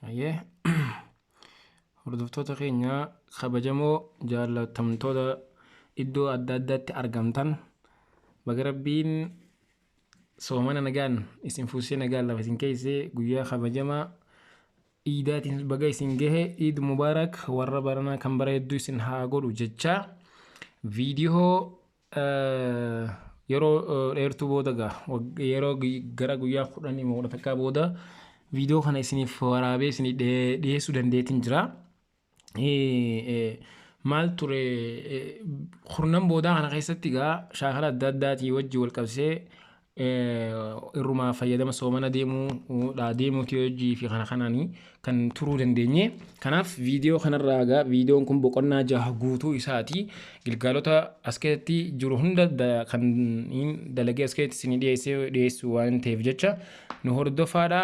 Hayyee, hordoftoota keenya kabajamoo, jaallatamtoota iddoo adda addaatti argamtan, baga Rabbiin soomana nagaan isin fuusee, nagaan lafa isin keessee, guyyaa kabajamaa iidaatiin baga isin gahe. Iid mubaarak. Warra baranaa kan bara hedduu isin haa godhu jechaa, viidiyoo yeroo dheertuu booda gaa yeroo gara guyyaa 10 11 booda viidiyoo kana isiniif waraabee isinii dhiyeessuu dandeetiin jira. Maal ture, kurnan boodaa kana keessatti gaa shaakala adda addaatii wajji wal qabsee irrumaa fayyadama soomana deemuu deemuutii hojii fi kana kanaanii kan turuu dandeenye. Kanaaf viidiyoo kanarraa gaa viidiyoon kun boqonnaa 6 guutuu isaati. Gilgaalota as keessatti jiru hunda kan dalagee as keessatti isinii dhiyeessee dhiyeessu waan ta'eef jecha nu hordofaadha.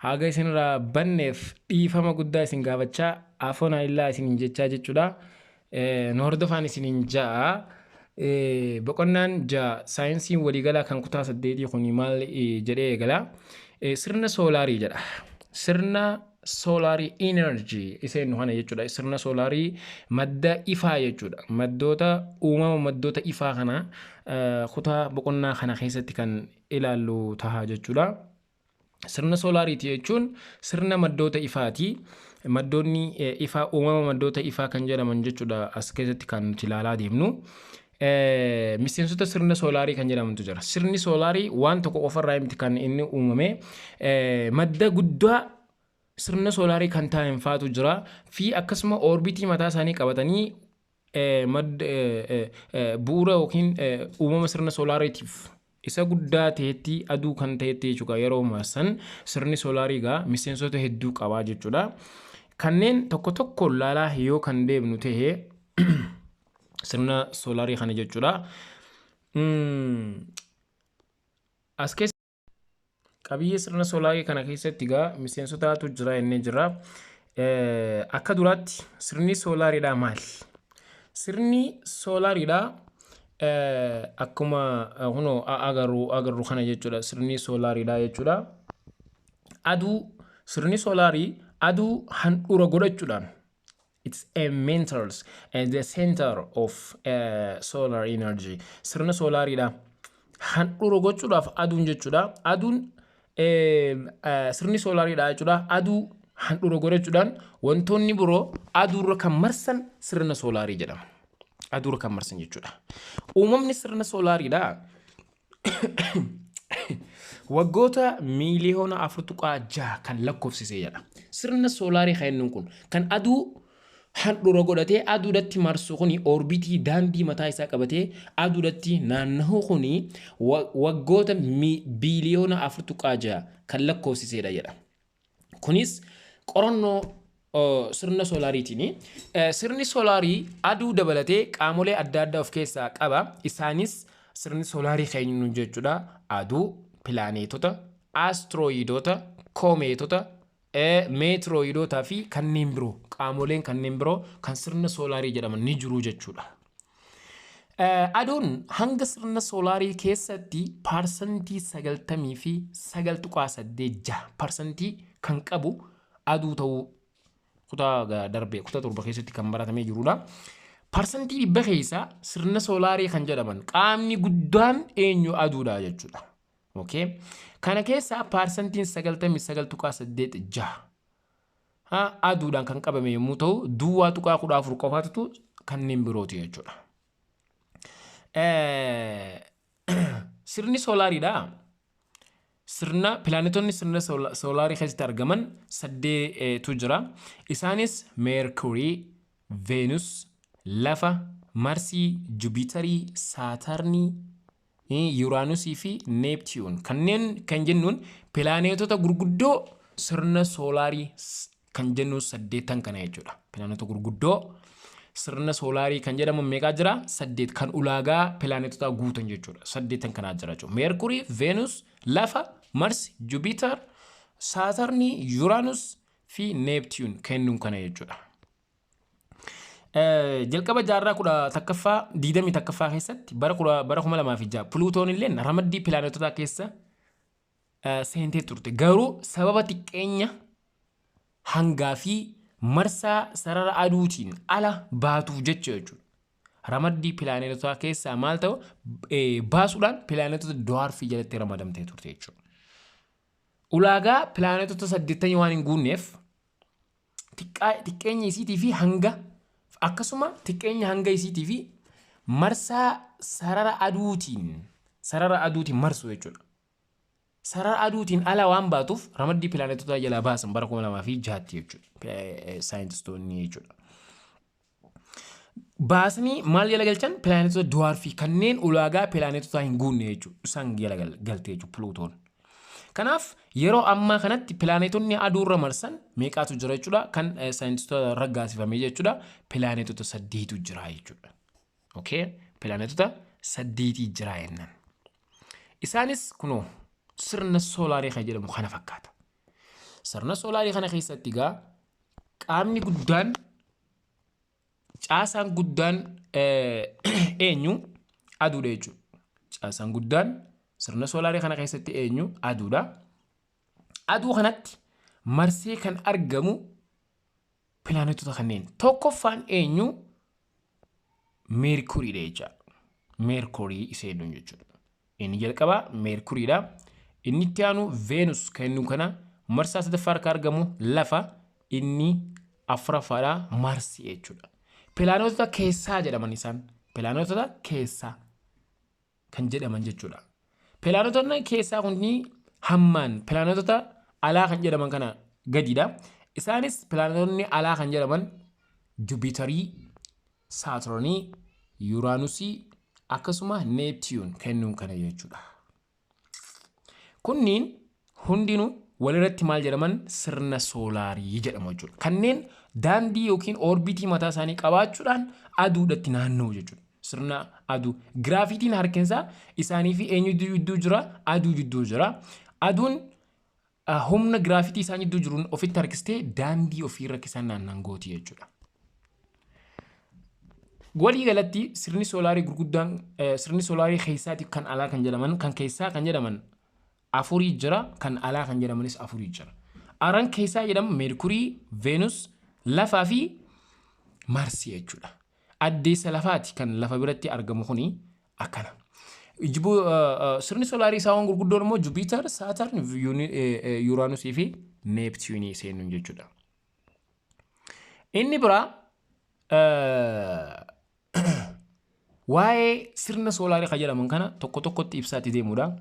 Haga isinirraa banneef dhiifama guddaa isin gaafachaa, afoonaa illaa isiniin jechaa jechuudha. Nu hordofaan isiniin ja'a. Boqonnaan 6 saayinsiin waliigalaa kan kutaa 8 kun maal jedhee eegala? Sirna soolaarii jedha. Sirna soolaarii, energy isa inni kana jechuudha. Sirna soolaarii, madda ifaa jechuudha. Maddoota uumama maddoota ifaa kana kutaa boqonnaa kana keessatti kan ilaallu taha jechuudha. Sirna soolaariiti jechuun sirna maddoota ifaati. Maddoonni ifaa, uumama maddoota ifaa kan jedhaman jechuudha as keessatti kan nuti ilaalaa deemnu. Miseensota sirna soolaarii kan jedhamantu jira. Sirni soolaarii waan tokko qofarraa miti kan inni uumame. Madda guddaa sirna soolaarii kan ta'an faatu jira fi akkasuma oorbitii mataa isaanii qabatanii madda bu'uura yookiin uumama sirna soolaariitiif isa guddaa ta'etti, aduu kan ta'etti jechuudha. Yeroo marsan sirni soolaarii gaa miseensota hedduu qabaa jechuudha. Kanneen tokko tokko laalaa yoo kan deemnu ta'e sirna soolaarii kana jechuudha. As keessa qabiyyee sirna soolaarii kana keessatti gaa miseensotaatu jira inni jira. Akka duraatti sirni soolaariidhaa maali? Sirni soolaariidhaa akkuma kunoo agarru kana jechuudha. Sirni soolaariidhaa jechuudha. Aduu, sirni soolaarii aduu handhuura godhachuudhaan, it's a mentals and the center of solar energy. Sirna soolaariidha. Handhuura gochuudhaaf aduun jechuudha. Aduun sirni soolaariidha jechuudha. Aduu handhuura godhachuudhaan wantoonni biroo aduurra kan marsan sirna soolaarii jedhama. Aduurra kan marsan jechuudha. Uumamni sirna soolaariidha. Waggoota miiliyoona 4.6 kan lakkoofsisee jedha. Sirna soolaarii kan inni kun kan aduu handhuura godhatee aduudhatti marsu kuni, oorbitii daandii mataa isaa qabatee aduudhatti naanna'u kuni waggoota biiliyoona 4.6 kan lakkoofsiseedha jedha. Kunis qorannoo sirna soolaariitiini. Sirni soolaarii aduu dabalatee qaamolee adda addaa of keessaa qaba. Isaanis sirni soolaarii keenya jechuudha. Aduu, pilaaneetota, astrooyidoota, koomeetota, meetirooyidootaa fi kanneen biroo, qaamoleen kanneen biroo kan sirna soolaarii jedhaman ni jiru jechuudha. Aduun hanga sirna soolaarii keessatti 99.86% kan qabu aduu ta'uu kutaa darbee kutaa 7 keessatti kan baratamee jirudha. 100% keessaa sirna soolaarii kan jedhaman qaamni guddaan eenyu? Aduudha jechuudha. Okay. Kana keessaa 99.86% aduudhaan kan qabame yommuu ta'u, 0.14 qofaatu kanneen birooti jechuudha. Sirni soolaariidha. Sirna pilaanetonni sirna soolaarii keessatti argaman saddeetu jira. Isaanis Meerkurii, Veenus, Lafa, Marsii, Juupitarii, Saatarnii, Yuuraanusii fi Neeptiyuun. Kanneen kan jennuun pilaaneetota gurguddoo sirna soolaarii kan jennuun saddeettan kana jechuudha. Pilaanetota gurguddoo sirna soolaarii kan jedhamu meeqaa jira? Saddeet kan ulaagaa pilaanetotaa guutan jechuudha. Saddeettan kanaa jira jechuudha. Meerkurii, Veenus, Lafa, Marsi, Juupiter, Saatarnii, Yuuraanus fi Neeptiyuun kennuun kana jechuudha. Jalqaba jaarraa 11ffaa 21ffaa keessatti bara 2006 Puluutoon illee ramaddii pilaanetotaa keessa seentee turte. Garuu sababa xiqqeenya hangaa fi marsaa sarara aduutiin ala baatuuf jecha jechuudha. Ramaddii pilaaneetotaa keessaa maal ta'u baasuudhaan pilaaneetota dwarfii jalatti ramadamtee turte jechuudha. Ulaagaa pilaaneetota 80 waan hin guunneef, xiqqeenya isiitii fi hanga, akkasuma xiqqeenya hanga isiitii fi marsaa sarara aduutiin marsu jechuudha. Sarara aduutiin ala waan baatuuf ramaddii pilaaneetota jalaa baasan bara 2006tti jechuudha. Saayintistoonni jechuudha. Baasanii maal jala galchan? Pilaaneetota dwarfii kanneen ulaagaa pilaaneetotaa hin guunne jechuudha. Isaan jala galte jechuudha Pluutoon. Kanaaf yeroo ammaa kanatti pilaaneetonni aduurra marsan meeqaatu jira jechuudha? Kan saayintistoota raggaasifame jechuudha. Pilaaneetota saddeetu jira jechuudha. Okay? Pilaaneetota saddeetii jira jennaan. Isaanis kunoo sirna soolaarii kan jedhamu kana fakkaata. Sirna soolaarii kana keessatti egaa qaamni guddaan, caasaan guddaan eenyu? Aduudha jechuudha. Caasaan guddaan sirna soolaarii kana keessatti eenyu? Aduudha. Aduu kanatti marsee kan argamu pilaanetota kanneen tokkoffaan eenyu? Meerkuriidha jechuudha. Meerkurii isa jedhuun jechuudha. Inni jalqabaa Meerkuriidha. Inni itti aanu Veenus kan inni kana, marsaa sadaffaa harka argamu lafa, inni afuraffaadha Maarsi jechuudha. Pilaanetota keessaa jedhaman isaan. Pilaanetota keessaa kan jedhaman jechuudha. Pilaanetonni keessaa kunni hammaan pilaanetota alaa kan jedhaman kana gadiidha. Isaanis pilaanetonni alaa kan jedhaman Juupitarii, Saaturnii, Yuuraanusii akkasuma Neeptiyuun kennuun kana jechuudha. Kunniin hundinuu walirratti maal jedhaman? Sirna soolaarii jedhamu jechuudha. Kanneen daandii yookiin oorbitii mataa isaanii qabaachuudhaan aduudhatti naanna'u jechuudha. Sirna aduu giraafitiin harkinsaa isaanii fi eenyu gidduu jira? Aduu gidduu jira. Aduun humna giraafitii isaan gidduu jiruun ofitti harkistee daandii ofiirra akka isaan naanna'an gooti jechuudha. Walii galatti sirni soolaarii gurguddaan, sirni soolaarii keessaatiif kan alaa kan jedhaman, kan keessaa kan jedhaman afurii jira, kan alaa kan jedhamanis afurii jira. Aran keessaa jedhamu Meerkurii, Veenus, lafaa fi Maarsii jechuudha. Addeessa lafaati kan lafa biratti argamu kuni akkana. Sirni soolaarii isaawwan gurguddoon immoo Juupiter, Saatarn, Yuuraanusii fi Neeptiyuunii seenuun jechuudha. Inni biraa waa'ee sirna soolaarii kan jedhaman kana tokko tokkotti ibsaatti deemuudha.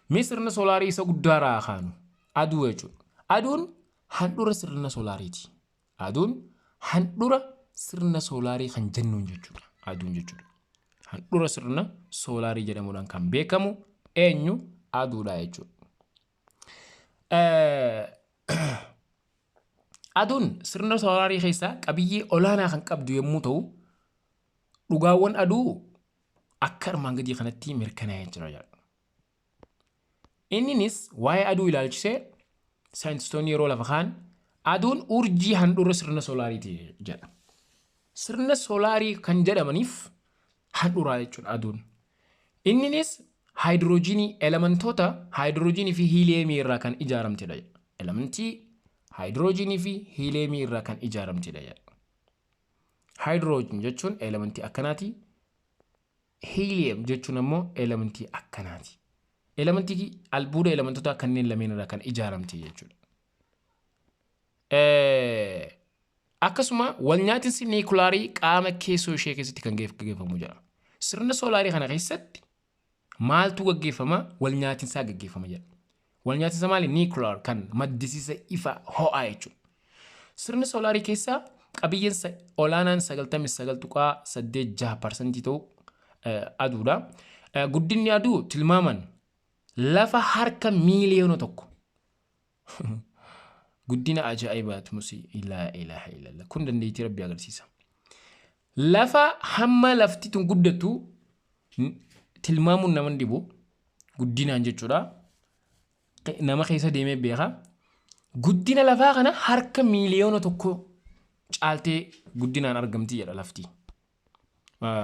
Mee sirna soolaarii isa guddaa kaanu, aduu jechuudha. Aduun handhuura sirna soolaariiti. Aduun handhuura sirna soolaarii kan jennuun jechuudha. Aduun jechuudha. Handhuura sirna soolaarii jedhamuudhaan kan beekamu eenyu? Aduudha jechuudha. Aduun sirna soolaarii keessaa qabiyyee olaanaa kan qabdu yommuu ta'u, dhugaawwan aduu akka armaan gadii kanatti mirkanaa'ee jira jedha. Inninis waa'ee aduu ilaalchisee saayintistoonni yeroo lafa kaan aduun urjii handhuura sirna soolaariiti jedha. Sirna soolaarii kan jedhamaniif handhuuraa jechuudha aduun. Inninis haayidiroojiinii, elementoota haayidiroojiinii fi hiiliyeemii irraa kan ijaaramtedha. Elementii haayidiroojiinii fi hiiliyeemii irraa kan ijaaramtedha jedha. Haayidiroojiin jechuun elementii akkanaati. Hiiliyeem jechuun ammoo elementii akkanaati. Elementii albuuda elementoota kanneen lameen irraa kan ijaaramte jechuudha. Akkasuma walnyaatinsi niikulaarii qaama keessoo ishee keessatti kan gaggeeffamu jedha. Sirna soolaarii kana keessatti maaltu gaggeeffama? Walnyaatinsaa gaggeeffama jedha. Walnyaatinsa maali? Nuclear kan maddisiisa ifa ho'aa jechuudha. Sirna soolaarii keessaa qabiyyeen olaanaan 99.86% ta'u aduudha. Guddinni aduu tilmaaman lafa harka 1,000,000. Guddina ajaa'ibaati musii, laa ilaaha illallah, kun dandeettii Rabbii agarsiisa. Lafa hamma lafti tun guddattu tilmaamuun nama dhibu guddinaan jechuudha. Nama keessa deemee beeka. Guddina lafaa kana harka 1,000,000 caaltee guddinaan argamti jedha lafti.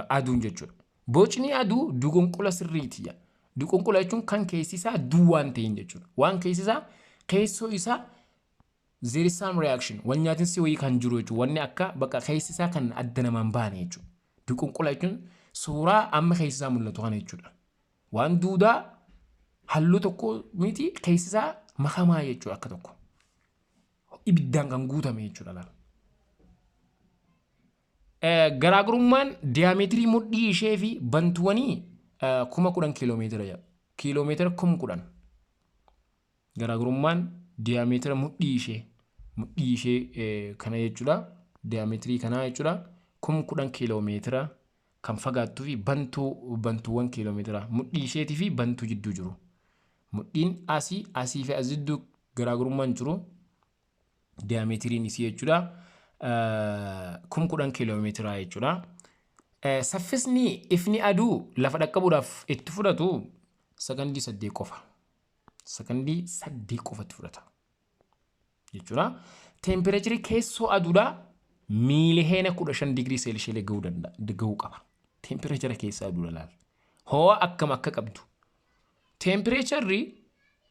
Aduun jechuudha. Bocni aduu duqunqula sirriiti jedha. Duqunqula jechuun kan keessi isaa duwwaan ta'in jechuudha. Waan keessi isaa keessoo isaa There is some reaction, wal nyaatinsi wayii kan jiru jechuudha. Wanni akka bakka keessi isaa kan adda namaan baane jechuudha. Duqunqula jechuun suuraa amma keessi isaa mul'atu kana jechuudha. Waan duudaa halluu tokko miti, keessi isaa makamaa jechuudha, akka tokko. Ibiddaan kan guutame jechuudha laala. Garaagarummaan diyaameetirii mudhii ishee fi bantuwwanii 10,000 kiiloomeetira jedha. Kiiloomeetira 10,000. Garaagarummaan diyaameetira mudhii ishee kana jechuudha. Diyaameetirii kanaa jechuudha. 10,000 kiiloomeetira kan fagaattuu fi bantuuwwan kiiloomeetira mudhii isheetii fi bantuu jidduu jiru. Mudhiin asii fi as jidduu garaagarummaan jiru diyaameetiriin isii jechuudha. 10,000 kiiloomeetira jechuudha. Saffisni ifni aduu lafa dhaqqabuudhaaf itti fudhatu sakandii 8 qofa. Sakandii 8 qofa itti fudhata jechuudha. Teempireecharii keessoo aduudhaa miiliheena 15 digirii seelisheelii gahuu danda'a, gahuu qaba. Teempireechara keessa aduudha laal. Ho'a akkam akka qabdu. Teempireecharri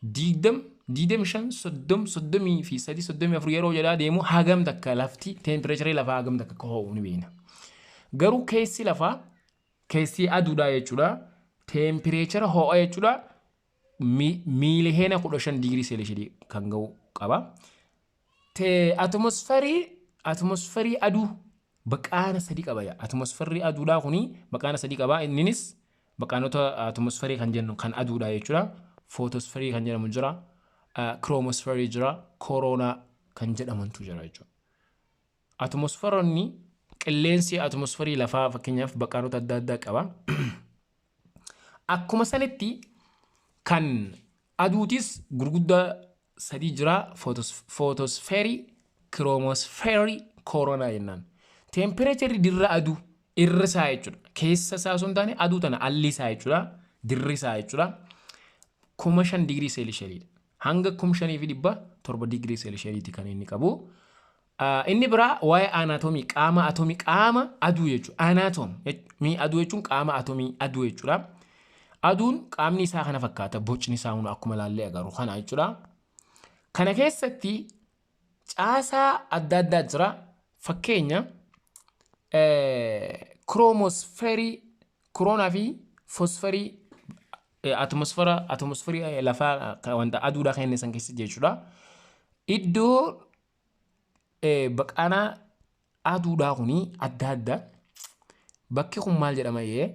20, 25, 30, 33, 34 yeroo jedhaa deemu hagam takka lafti teempireecharii lafaa hagam takka akka ho'u ni beekna. Garuu keessi lafaa, keessi aduudhaa jechuudha. Teempireechara ho'a jechuudha. Miiliheena 15 digirii seelisheelii kan gahu qaba. Atmosferii aduu baqaana sadi qaba. Atmosferii aduudhaa kuni baqaana sadi qaba. Inninis baqaanota atmosferii kan jennu kan aduudhaa jechuudha. Footosferii kan jedhamu jira. Kiroomosferii jira. Kooroonaa kan jedhamantu jira jechuudha. Atmosferoonni qilleensi atmosferii lafaa fakkeenyaaf baqaanota adda addaa qaba. Akkuma sanitti kan aduutis gurguddaa sadii jira: footosferii, kiroomosferii, kooronaa jennaan. Teempireecharri dirra aduu irra isaa jechuudha. Keessa isaa osoo hin taane aduu tana alli isaa jechuudha. Dirri isaa jechuudha. 5,000 digirii seelisheeliidha. Hanga 5700 digirii seelisheeliiti kan inni qabu. Inni biraa waa'ee anaatoomii qaama atoomii qaama aduu jechuudha. Anaatoomii aduu jechuun qaama atoomii aduu jechuudha. Aduun qaamni isaa kana fakkaata. Bocni isaa kun akkuma ilaallee agarru kana jechuudha. Kana keessatti caasaa adda addaa jira. Fakkeenya kiroomosferii, koroonaa fi fosferii atmosferii lafaa wanta aduudhaa kan inni san keessa jechuudha. Iddoo baqanaa aduudhaa kuni adda adda. Bakki kun maal jedhama jee?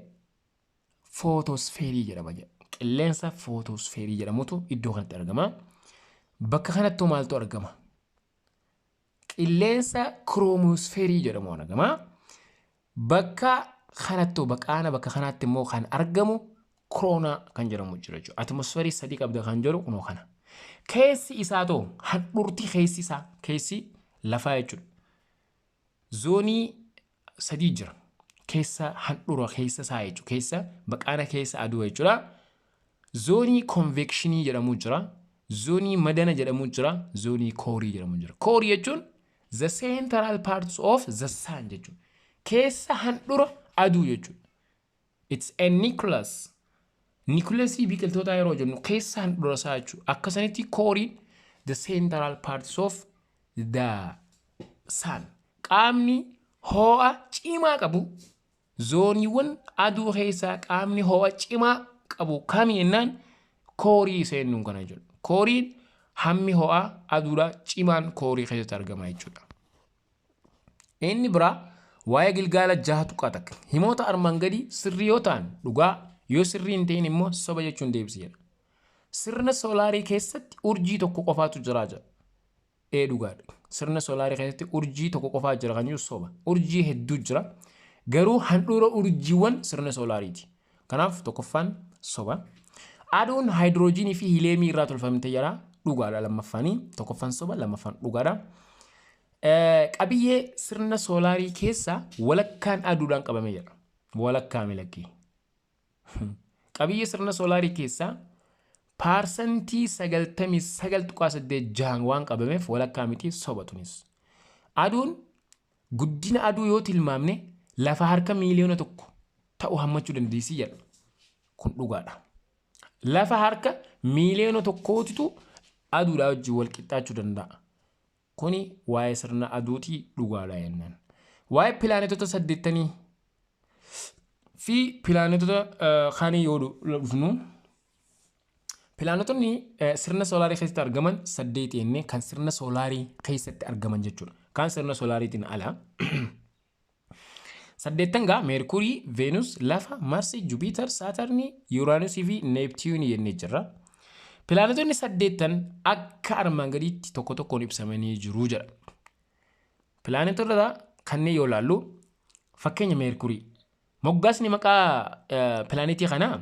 Footosferii jedhama jedha. Qilleensa footosferii jedhamutu iddoo kanatti argama. Bakka kanatti maaltu argama? Qilleensa kiroomosferii jedhamu argama. Bakka kanatti baqaana bakka kanaatti immoo kan argamu kooroonaa kan jedhamu jira jechuudha. Atmosferii sadii qabda kan jedhu kunoo kana. Keessi isaa too handhuurti keessi isaa, keessi lafaa jechuudha. Zoonii sadii jira. Keessa handhuura keessa isaa jechuudha. Keessa baqaana keessa aduu jechuudha. Zoonii konvekshinii jedhamu jira. Zoonii madana jedhamu jira. Zoonii koorii jedhamu jira. Koorii jechuun the central parts of the sun jechuudha. Keessa handhuura aduu jechuudha. It's a nucleus. Nucleusii biqiltootaa yeroo jennu keessa handhuura isaa jechuudha. Akkasanitti kooriin the central parts of the sun. Qaamni ho'a cimaa qabu, zooniiwwan aduu keessaa qaamni ho'a cimaa qabu kami jennaan koorii seennuun kana jechuudha. Kooriin hammi ho'aa aduudhaa cimaan koorii keessatti argama jechuudha. Inni biraa waa'ee gilgaala 6.1 himoota armaan gadii sirrii yoo ta'an dhugaa, yoo sirrii hin ta'in immoo soba jechuun deebisi jedha. Sirna soolaarii keessatti urjii tokko qofaatu jira jedha. Ee, dhugaadha. Sirna soolaarii keessatti urjii tokko qofaa jira kan jiru soba. Urjii hedduu jira. Garuu handhuura urjiiwwan sirna soolaariiti. Kanaaf tokkoffaan soba. Aduun haayidroojiinii fi hiileemii irraa tolfamte jedha. Dhugaadha lammaffaanii. Tokkoffaan soba, lammaffaan dhugaadha. Qabiyyee sirna soolaarii keessa walakkaan aduudhaan qabame jedha. Walakkaa milakkii. Qabiyyee sirna soolaarii keessaa 99.86% waan qabameef walakkaa miti, soba tunis. Aduun guddina aduu yoo tilmaamne lafa harka 1,000,000 ta'u hammachuu dandeessi jedha. Kun dhugaadha. Lafa harka 1,000,000tu aduudhaa wajjin wal qixxaachuu danda'a. Kuni waa'ee sirna aduutii dhugaadha jennaan. Waa'ee pilaanetota saddeettanii fi pilaanetota kaanii yoo dhufnu, pilaanetonni sirna soolaarii keessatti argaman saddeet jennee, kan sirna soolaarii keessatti argaman jechuudha. Kan sirna soolaariitiin ala. Saddeettan gaa Meerkurii, Veenus, Lafa, Marsi, Jupiiter, Saatarnii, Yuuraanusii fi Neeptiyuunii jennee jirra. Pilaanetonni saddeettan akka armaan gadiitti tokko tokkoon ibsamanii jiru jedha. Pilaanetota kanneen yoo ilaallu, fakkeenya Meerkurii. Moggaasni maqaa pilaanetii kanaa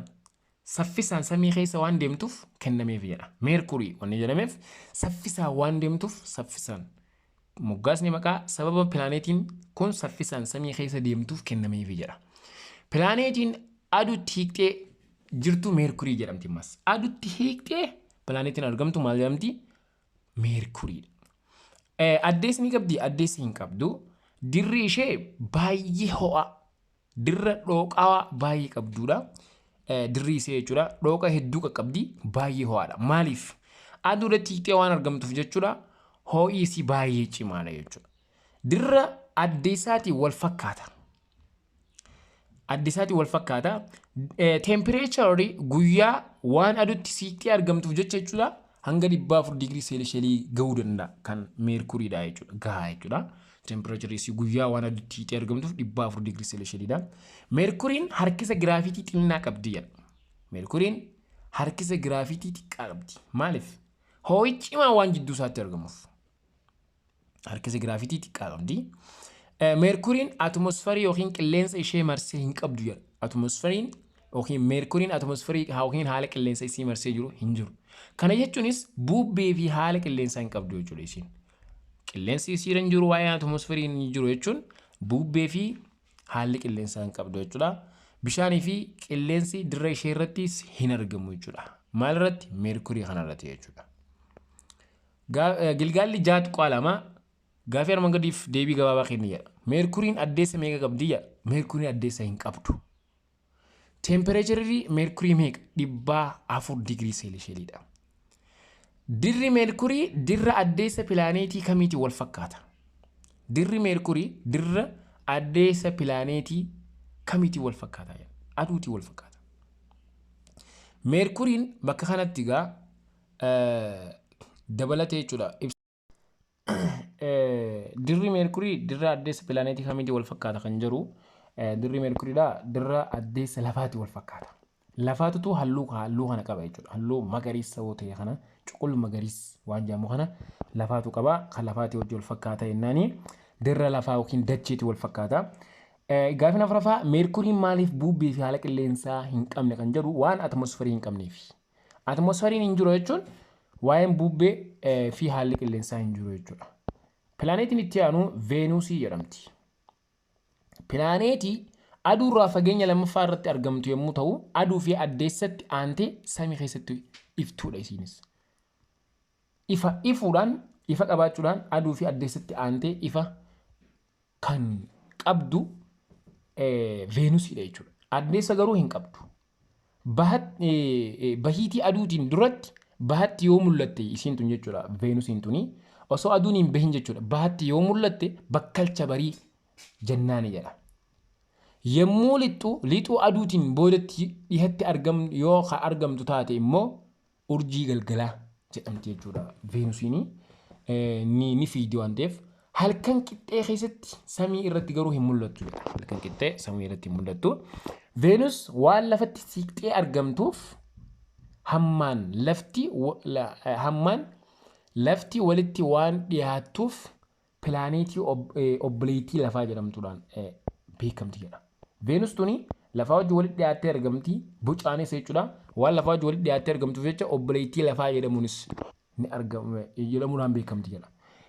saffisaan samii keessa waan deemtuuf kennameef jedha. Meerkurii wanni jedhameef saffisaan waan deemtuuf saffisaan. Moggaasni maqaa sababa pilaanetiin kun saffisaan samii keessa deemtuuf kennameef jedha. Pilaanetiin aduutti hiiqxee jirtu Meerkurii jedhamti ammas. Aduutti hiiqxee pilaanetiin argamtu maal jedhamti? Meerkuriidha. Addeessi ni qabdi? Addeessi hin qabdu. Dirri ishee baay'ee ho'a. Dirra dhooqaa baay'ee qabduudha. Dirri ishee jechuudha. Dhooqa hedduu qaqqabdi, baay'ee ho'aadha. Maaliif? Aduudatti hiiqxee waan argamtuuf jechuudha. Ho'i isii baay'ee cimaadha jechuudha. Dirra addeessaatiin wal fakkaata. Addeessaatiin wal fakkaata. Tempereecharri guyyaa waan aduutti siiqxee argamtuuf jecha jechuudha. Hanga 400 digirii seelisheelii gahuu danda'a kan meerkuriidha jechuudha. Gahaa jechuudha. Tempereecharri isii guyyaa waan aduutti siiqxee argamtuuf 400 digirii seelisheeliidha. Meerkuriin harkisa giraafitii xinnaa qabdi jedha. Meerkuriin harkisa giraafitii xiqqaa qabdi. Maaliif? Ho'i cimaa waan jidduu isaatti argamuuf. Harkisa giraafitii xiqqaa qabdi. Meerkuriin atmosferii yookiin qilleensa ishee marsee hin qabdu jedha. Atmosferiin yookiin meerkuriin atmosferii yookiin haala qilleensa isii marsee jiru hin jiru. Kana jechuunis bubbee fi haala qilleensaa hin qabdu jechuudha isiin. Qilleensi isiirra hin jiru, waa'ee atmosferii hin jiru jechuun bubbee fi haalli qilleensaa hin qabdu jechuudha. Bishaanii fi qilleensi dirra ishee irrattis hin argamu jechuudha. Maal irratti? Meerkurii kanarratti jechuudha. Gilgaalli 6.2 gaafii armaan gadiif deebii gabaabaa kenni jedha. Meerkuriin addeessa meeqa qabdi jedha. Meerkuriin addeessa hin qabdu. Teempereecharri meerkurii meeqa? 400 digirii seelisheeliidha. Dirri meerkurii dirra addeessa pilaaneetii kamiitiin wal fakkaata? Dirri meerkurii dirra addeessa pilaaneetii kamiitiin wal fakkaata? Aduutiin wal fakkaata. Meerkuriin bakka kanatti egaa dabalatee jechuudha. Dirri meerkurii dirra addeessa pilaaneetii kamiitiin wal fakkaata kan jedhu, dirri meerkuriidha dirra addeessa lafaatiin wal fakkaata. Lafaatutu halluu kana qaba jechuudha. Halluu magariisa yoo ta'e kana, cuqul magariisa waan jedhamu kana lafaatu qaba. Kan lafaatii wajjin wal fakkaata jennaani dirra lafaa yookiin dacheetii wal fakkaata. Gaaffiin afuraffaa, meerkuriin maaliif bubbee fi haala qilleensaa hin qabne kan jedhu, waan atmosferii hin qabneef. Atmosferiin hin jiru jechuun waa'een bubbee fi haalli qilleensaa hin jiru jechuudha. Pilaaneetiin itti aanu Veenusii jedhamti. Pilaaneetii aduurraa fageenya lammaffaa irratti argamtu yommuu ta'u, aduu fi addeessatti aantee samii keessatti iftuudha isiinis. Ifa ifuudhaan, ifa qabaachuudhaan aduu fi addeessatti aantee ifa kan qabdu Veenusiidha jechuudha. Addeessa garuu hin qabdu. Bahiitii aduutiin duratti bahatti yoo mul'atte isiin tun jechuudha, Veenusiin tuni osoo aduun hin bahin jechuudha, bahatti yoo mul'atte bakkalcha barii jennaani jedha. Yommuu lixxu, lixuu aduutiin boodatti dhihatti argam yoo ka argamtu taate immoo urjii galgalaa jedhamti jechuudha. Veenusiin ni fiigdi waan ta'eef halkan qixxee keessatti samii irratti garuu hin mul'attu jedha. Halkan qixxee samii irratti hin mul'attu. Veenus waan lafatti siiqxee argamtuuf hammaan lafti walitti waan dhiyaattuuf pilaaneetii obboleettii lafaa jedhamtuudhaan beekamti jedha. Veenus tuni lafaa wajjin walitti dhiyaattee argamti, bocaanis jechuudha. Waan lafaa wajjin walitti dhiyaattee argamtuuf jecha obboleettii lafaa jedhamuunis ni argamu jedhamuudhaan beekamti jedha.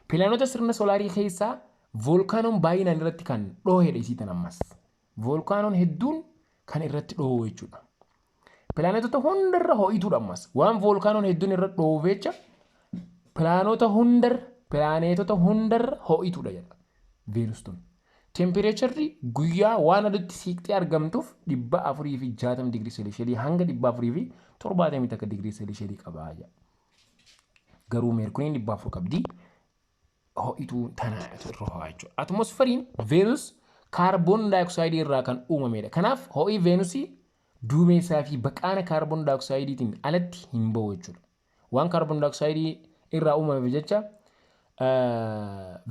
Pilaanota sirna soolaarii keessaa voolkaanoon baay'inaan irratti kan dhoohedha isii tan ammas. Voolkaanoon hedduun kan irratti dhoohu jechuudha. Pilaanetota hundarra ho'ituudha ammas. Waan voolkaanoon hedduun irra dhoohuuf jecha pilaaneetota hundarra ho'ituudha jedha Veenus tun. Tempereecharri guyyaa waan aduutti siiqxee argamtuuf 460 digirii seelisheelii hanga 471 digirii seelisheelii qaba jedha. Garuu meerkuriin 400 qabdi. Ho'ituu tanaatu irra ho'a jechuudha. Atmosferiin Veenus kaarboon daayoksayidii irraa kan uumamedha. Kanaaf ho'i Veenusii duumessaa fi baqaana kaarboon daayoksaayidiitiin alatti hin bahu jechuudha. Waan kaarboon daayoksayidii irraa uumameef jecha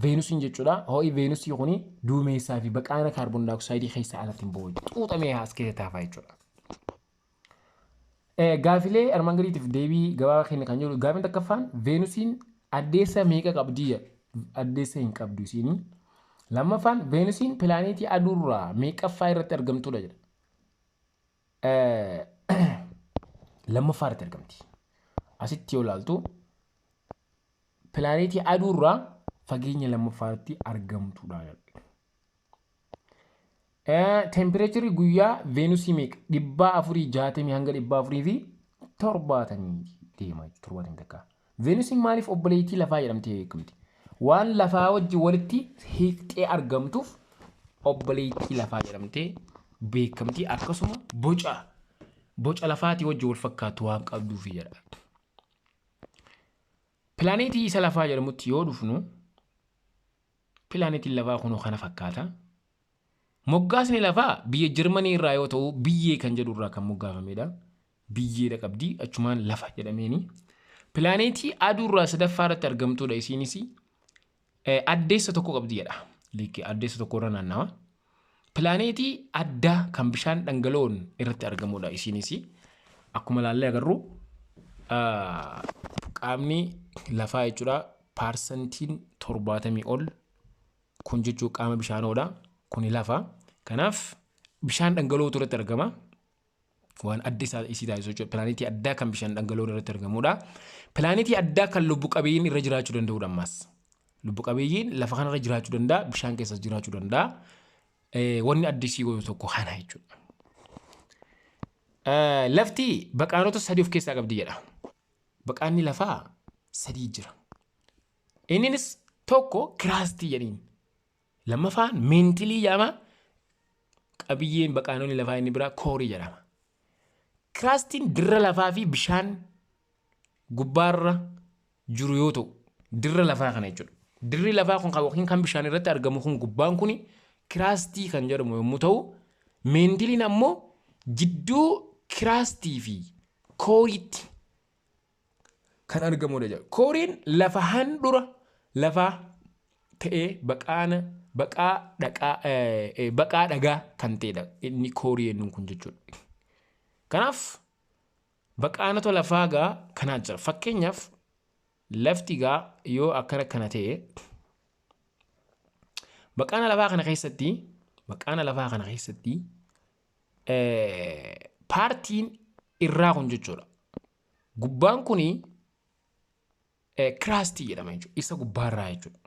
Veenusiin jechuudha. Ho'i Veenusii kuni duumessaa fi baqaana kaarboon daayoksayidii keessaa alatti hin bahu jechuudha. Xuuxamee as keessa taafaa jechuudha. Gaafilee armaan gadiitiif deebii gabaabaa kenna kan jiru gaafiin takkaffaan Veenusiin addeessa meeqa qabdi jedha. Addeessa hin qabdu isiin. Lammaffaan Veenusiin pilaaneetii aduurraa meeqaffaa irratti argamtudha jedha. Lammaffaa irratti argamti. Asitti yoo ilaaltu pilaaneetii aduurraa fageenya lammaffaa irratti argamtudha. Tempireecharri guyyaa Veenusii meeqa? 460 hanga 470 deema 71. Veenusiin maaliif obboleettii lafaa jedhamtee beekamti? Waan lafaa wajjin walitti hiiqxee argamtuuf obboleettii lafaa jedhamtee beekamti. Akkasuma boca lafaatii wajjin wal fakkaatu waan qabduuf jedha. Pilaaneetii isa lafaa jedhamutti yoo dhufnu pilaaneetiin lafaa kunoo kana fakkaata. Moggaasni lafaa biyya Jarmanii irraa yoo ta'u biyyee kan jedhu irraa kan moggaafamedha. Biyyeedha qabdi achumaan lafa jedhameeni. Pilaaneetii aduurraa sadaffaa irratti argamtudha isiinis. Addeessa tokko qabdi jedha. Liikki addeessa tokko irra naannawa. Pilaaneetii addaa kan bishaan dhangala'oon irratti argamudha isiinis. Akkuma ilaallee agarru qaamni lafaa jechuudha paarsantiin 70 ol kun jechuun qaama bishaanoodha. Kuni lafa. Kanaaf bishaan dhangala'ootu irratti argama. Waan adda isaa isii taasisu jechuudha. Pilaaneetii addaa kan bishaan dhangala'oon irratti argamudha. Pilaaneetii addaa kan lubbu qabeeyyiin irra jiraachuu danda'udha ammas. Lubbu qabeeyyiin lafa kanarra jiraachuu danda'a, bishaan keessas jiraachuu danda'a. Wanni adda isii godhu tokko kana jechuudha. Lafti baqaanota sadii of keessaa qabdi jedha. Baqaanni lafaa sadii jira. Innis tokko kiraastii jedhiin. Lammaffaan meentilii jedhama. Qabiyyeen baqaanonni lafaa inni biraa koorii jedhama. Kiraastiin dirra lafaa fi bishaan gubbaarra jiru yoo ta'u, dirra lafaa kana jechuudha. Dirri lafaa kun yookiin kan bishaan irratti argamu kun gubbaan kun kiraastii kan jedhamu yommuu ta'u, meentiliin ammoo jidduu kiraastii fi kooriitti kan argamudha jedha. Kooriin lafa handhura lafaa ta'ee baqaana baqaa dhaqaa baqaa dhagaa kan ta'edha inni koorii jennuun kun jechuudha. Kanaaf baqaanota lafaa gaa kanaa jira. Fakkeenyaaf lafti gaa yoo akkana kana ta'e baqaana lafaa kana keessatti baqaana lafaa kana keessatti paartiin irraa kun jechuudha. Gubbaan kuni kiraastii jedhama jechuudha. Isa gubbaarraa jechuudha.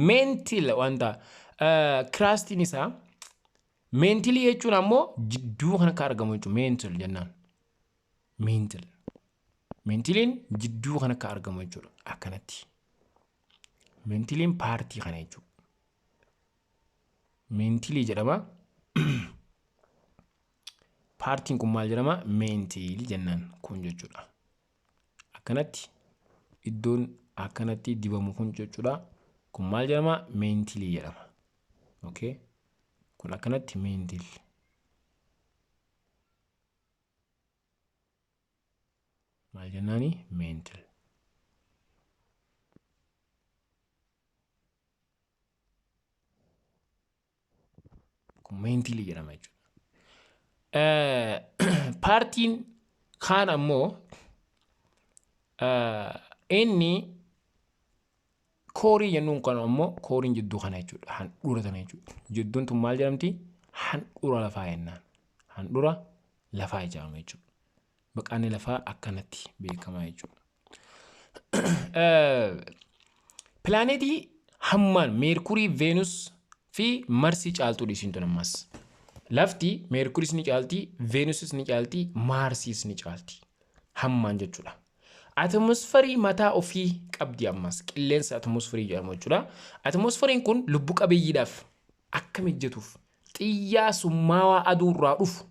Meentil wanta kiraastiin isaa meentilii jechuun ammoo jidduu kan akka argamu jechuudha. Meentil jennaan. Meentil. Meentiliin jidduu kan akka argamu jechuudha. Akkanatti. Meentiliin paartii kana jechuudha. Meentilii jedhama. Paartiin kun maal jedhama? Meentil jennaan kun jechuudha. Akkanatti iddoon akkanatti dibamu kun jechuudha. Kun maal jedhama? Meentilii jedhama. Okay. Kun akkanatti meentil. Maal jennaani? Meentil. Kun meentilii jedhama jechuudha. Paartiin kaan ammoo inni koorii jennuun kan ammoo kooriin jidduu kana jechuudha. Handhuura tana jechuudha. Jidduun tun maal jedhamti? Handhuura lafaa jennaan. Handhuura lafaa jedhama jechuudha. Baqaanni lafaa akkanatti beekamaa jechuudha. Pilaaneetii hammaan Meerkurii, Veenus fi Marsii caaltuudha isiin tun ammas. Lafti Meerkuris ni caalti, Veenusis ni caalti, Maarsiis ni caalti. Hammaan jechuudha. Atmosferii mataa ofii qabdi ammas. Qilleensa atmosferii jedhamu jechuudha. Atmosferiin kun lubbu qabeeyyiidhaaf akka mijatuuf xiyyaa summaawaa aduurraa dhufu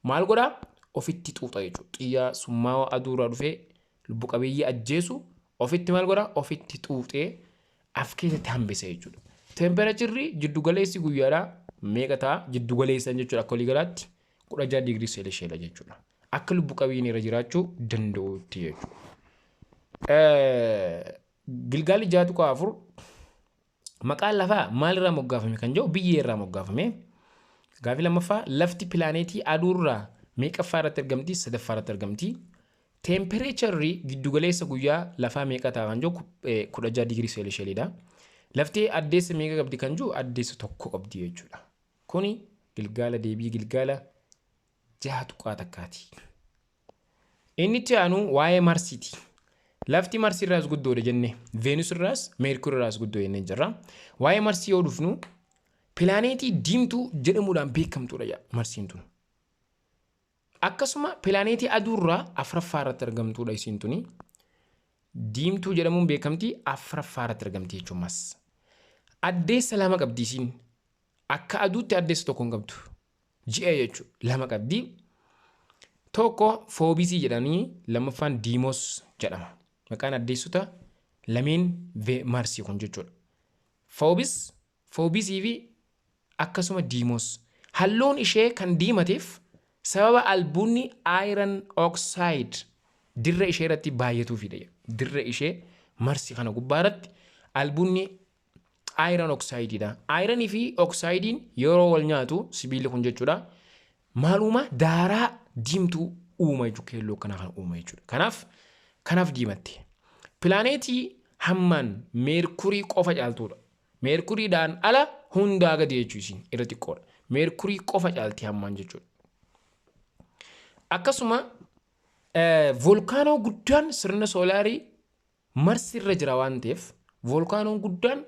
maal godhaa? Ofitti xuuxa jechuudha. Xiyyaa summaawaa aduurraa dhufee lubbu qabeeyyii ajjeesu ofitti maal godhaa? Ofitti xuuxee af keessatti hambisa jechuudha. Tempereechirri jiddugaleessi guyyaadhaa meeqa ta'a? Jiddugaleessan jechuudha akka waliigalaatti 16 digirii seelisheedha jechuudha. Akka lubbu qabeeyyiin irra jiraachuu danda'utti jechuudha. Gilgaalli 6.4 maqaan lafaa maalirraa moggaafame kan jedhu biyyee irraa moggaafame. Gaafii lammaffaa, lafti pilaaneetii aduurraa meeqaffaa irratti argamti? Sadaffaa irratti argamti. Teempereecharri giddugaleessa guyyaa lafaa meeqa ta'a kan jedhu 16 digirii seelisheelidha. Lafti addeessa meeqa qabdi kan jedhu addeessa tokko qabdi jechuudha. Kuni gilgaala deebii gilgaala 6.1ti. Inni itti aanu waa'ee Marsiiti. Lafti Marsii irraas guddoodha jenne, Veenus irraas Meerkurii irraas guddoo jennee jirra. Waa'ee Marsii yoo dhufnu pilaaneetii diimtuu jedhamuudhaan beekamtuudha Marsiin tun. Akkasuma pilaaneetii aduurraa afuraffaa irratti argamtuudha isiin tuni. Diimtuu jedhamuun beekamti, afuraffaa irratti argamti jechuun mas. Addeessa lama qabdi isiin. Akka aduutti addeessa tokko hin qabdu. Ji'a jechuudha lama qabdi. Tokko Foobisii jedhanii, lammaffaan Diimos jedhama. Maqaan addeessota lameen Marsii kun jechuudha. Foobis, Foobisii fi akkasuma Diimos. Halluun ishee kan diimateef sababa albuunni iron oxide dirra ishee irratti baay'atuufidha. Dirra ishee Marsii kana gubbaa irratti albuunni iron oxideidha. Ironii fi oxidein yeroo wal nyaatu sibiilli kun jechuudha. Maal uuma? Daaraa diimtuu uuma jechuudha. Keelloo akkanaa kana uuma jechuudha. Kanaaf diimatte. Pilaaneetii hammaan Meerkurii qofa caaltuudha. Meerkuriidhaan ala hundaa gadi jechuu isiin irra xiqqoodha. Meerkurii qofa caalti hammaan jechuudha. Akkasuma voolkaanoo guddaan sirna soolaarii Marsii irra jira waan ta'eef, voolkaanoon guddaan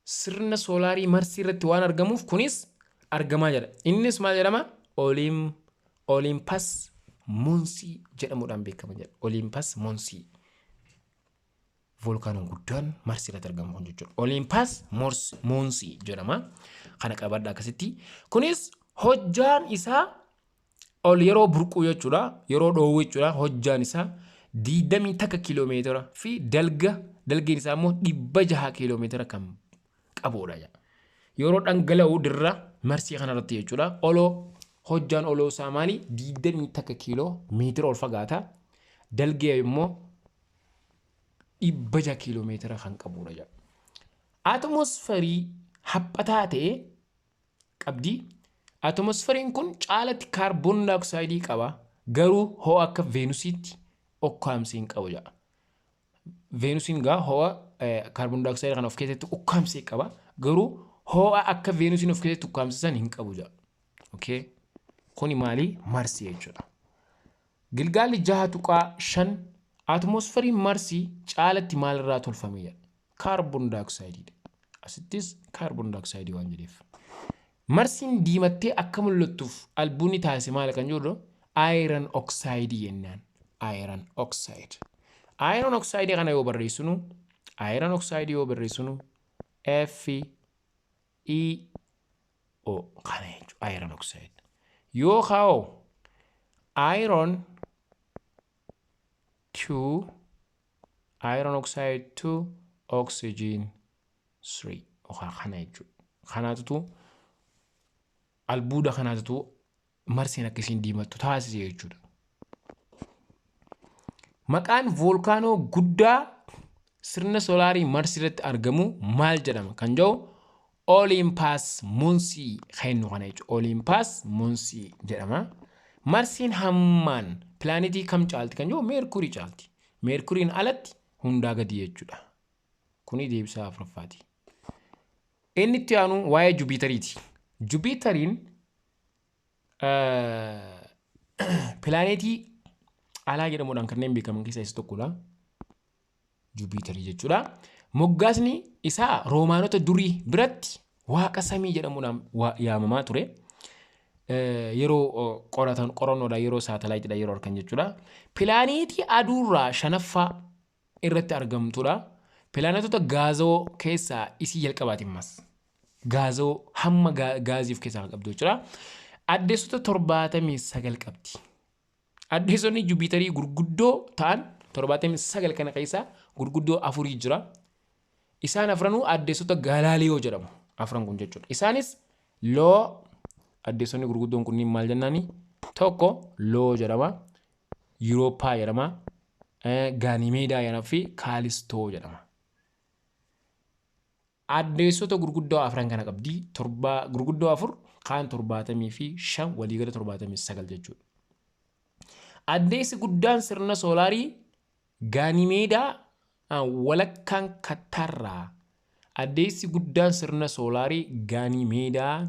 sirna soolaarii Marsii irratti waan argamuuf kunis argamaa jira. Innis maal jedhama? Olympus Monsii jedhamuudhaan beekama jedha. Olympus Monsii. Voolkaanoon guddaan Marsii irratti argamu kun jechuudha. Olympus Monsii jedhama. Kana qabadha akkasitti. Kunis hojjaan isaa ol yeroo burquu jechuudha. Yeroo dhoowwu jechuudha. Hojjaan isaa 21 kiiloomeetira fi dalgeen isaa immoo 600 kiiloomeetira kan qabudha. Yeroo dhangala'u dirra Marsii kanarratti jechuudha. Oloo hojjaan oloo isaa maali? 21 kiiloomeetira ol fagaata. Dalgee immoo 600 kiiloomeetira kan qabudha. Atmosferii haphataa ta'e qabdi. Atmosferiin kun caalatti kaarboon daayooksaayidii qaba. Garuu ho'a akka Veenusiitti ukkaamsee hin qabu jedha. Veenusiin gaa ho'a kaarboon daayooksaayidii kana of keessatti ukkaamsee qaba. Garuu ho'a akka Veenusiin of keessatti ukkaamsisan hin qabu jedha. Okay. Kuni maali? Marsii jechuudha. Gilgaalli 6.5 atmosferiin Marsii caalatti maalirraa tolfame jedha. Kaarboon daayooksaayidii. Asittis kaarboon daayooksaayidii waan jedheef. Marsiin diimattee akka mul'attuuf albuunni taasise maali kan jedhu iron oxide jennaan. Iron oxide. Iron oxide kana yoo barreessinu, iron oxide yoo barreessinu, F E O kana jechuudha iron oxide. Yoo kaa'u iron 2, iron oxide 2, oxygen 3 yookaan kana jechuudha. Kanaatutu albuuda kanaatutu Marsiin akkasiin diimattu taasise jechuudha. Maqaan voolkaanoo guddaa sirna soolaarii Marsii irratti argamu maal jedhama kan jedhu Olympus Monsii kennu kana jechuudha. Olympus Monsii jedhama. Marsiin hammaan pilaanetii kam caalti kan jedhu Meerkurii caalti. Meerkuriin alatti hundaa gadi jechuudha. Kuni deebisaa afuraffaati. Inni itti aanu waa'ee Jupiitariiti. Jupiitariin pilaanetii alaa jedhamuudhaan kanneen beekaman keessaa isa tokkodha. Jupiitarii jechuudha. Moggaasni isaa Roomaanota durii biratti waaqa samii jedhamuudhaan yaamamaa ture. Yeroo qoratan qorannoodhaan yeroo saatalaayitiidhaan yeroo argan jechuudha. Pilaanetii aduurraa shanaffaa irratti argamtudha. Pilaanetota gaazoo keessaa isii jalqabaati ammas. Gaazoo hamma gaazii of keessaa kan qabdu jechuudha. Addeessota 79 qabdi. Addeessonni Jupiitarii gurguddoo ta'an 79 kana keessaa gurguddoo afurii jira. Isaan afranuu addeessota Galaaliyoo jedhamu. Afran kun jechuudha. Isaanis Loo, addeessonni gurguddoon kunniin maal jennaani? Tokko Loo jedhama. Yurooppaa jedhama. Gaanimeedaa jedhama fi Kaalistoo jedhama. Addeessota gurguddoo afran kana qabdi. Torba gurguddoo afur, kaan 75, waliigala 79 jechuudha. Addeessi guddaan sirna soolaarii Gaanimeedaa walakkaan kattaarraa. Addeessi guddaan sirna soolaarii Gaanimeedaa,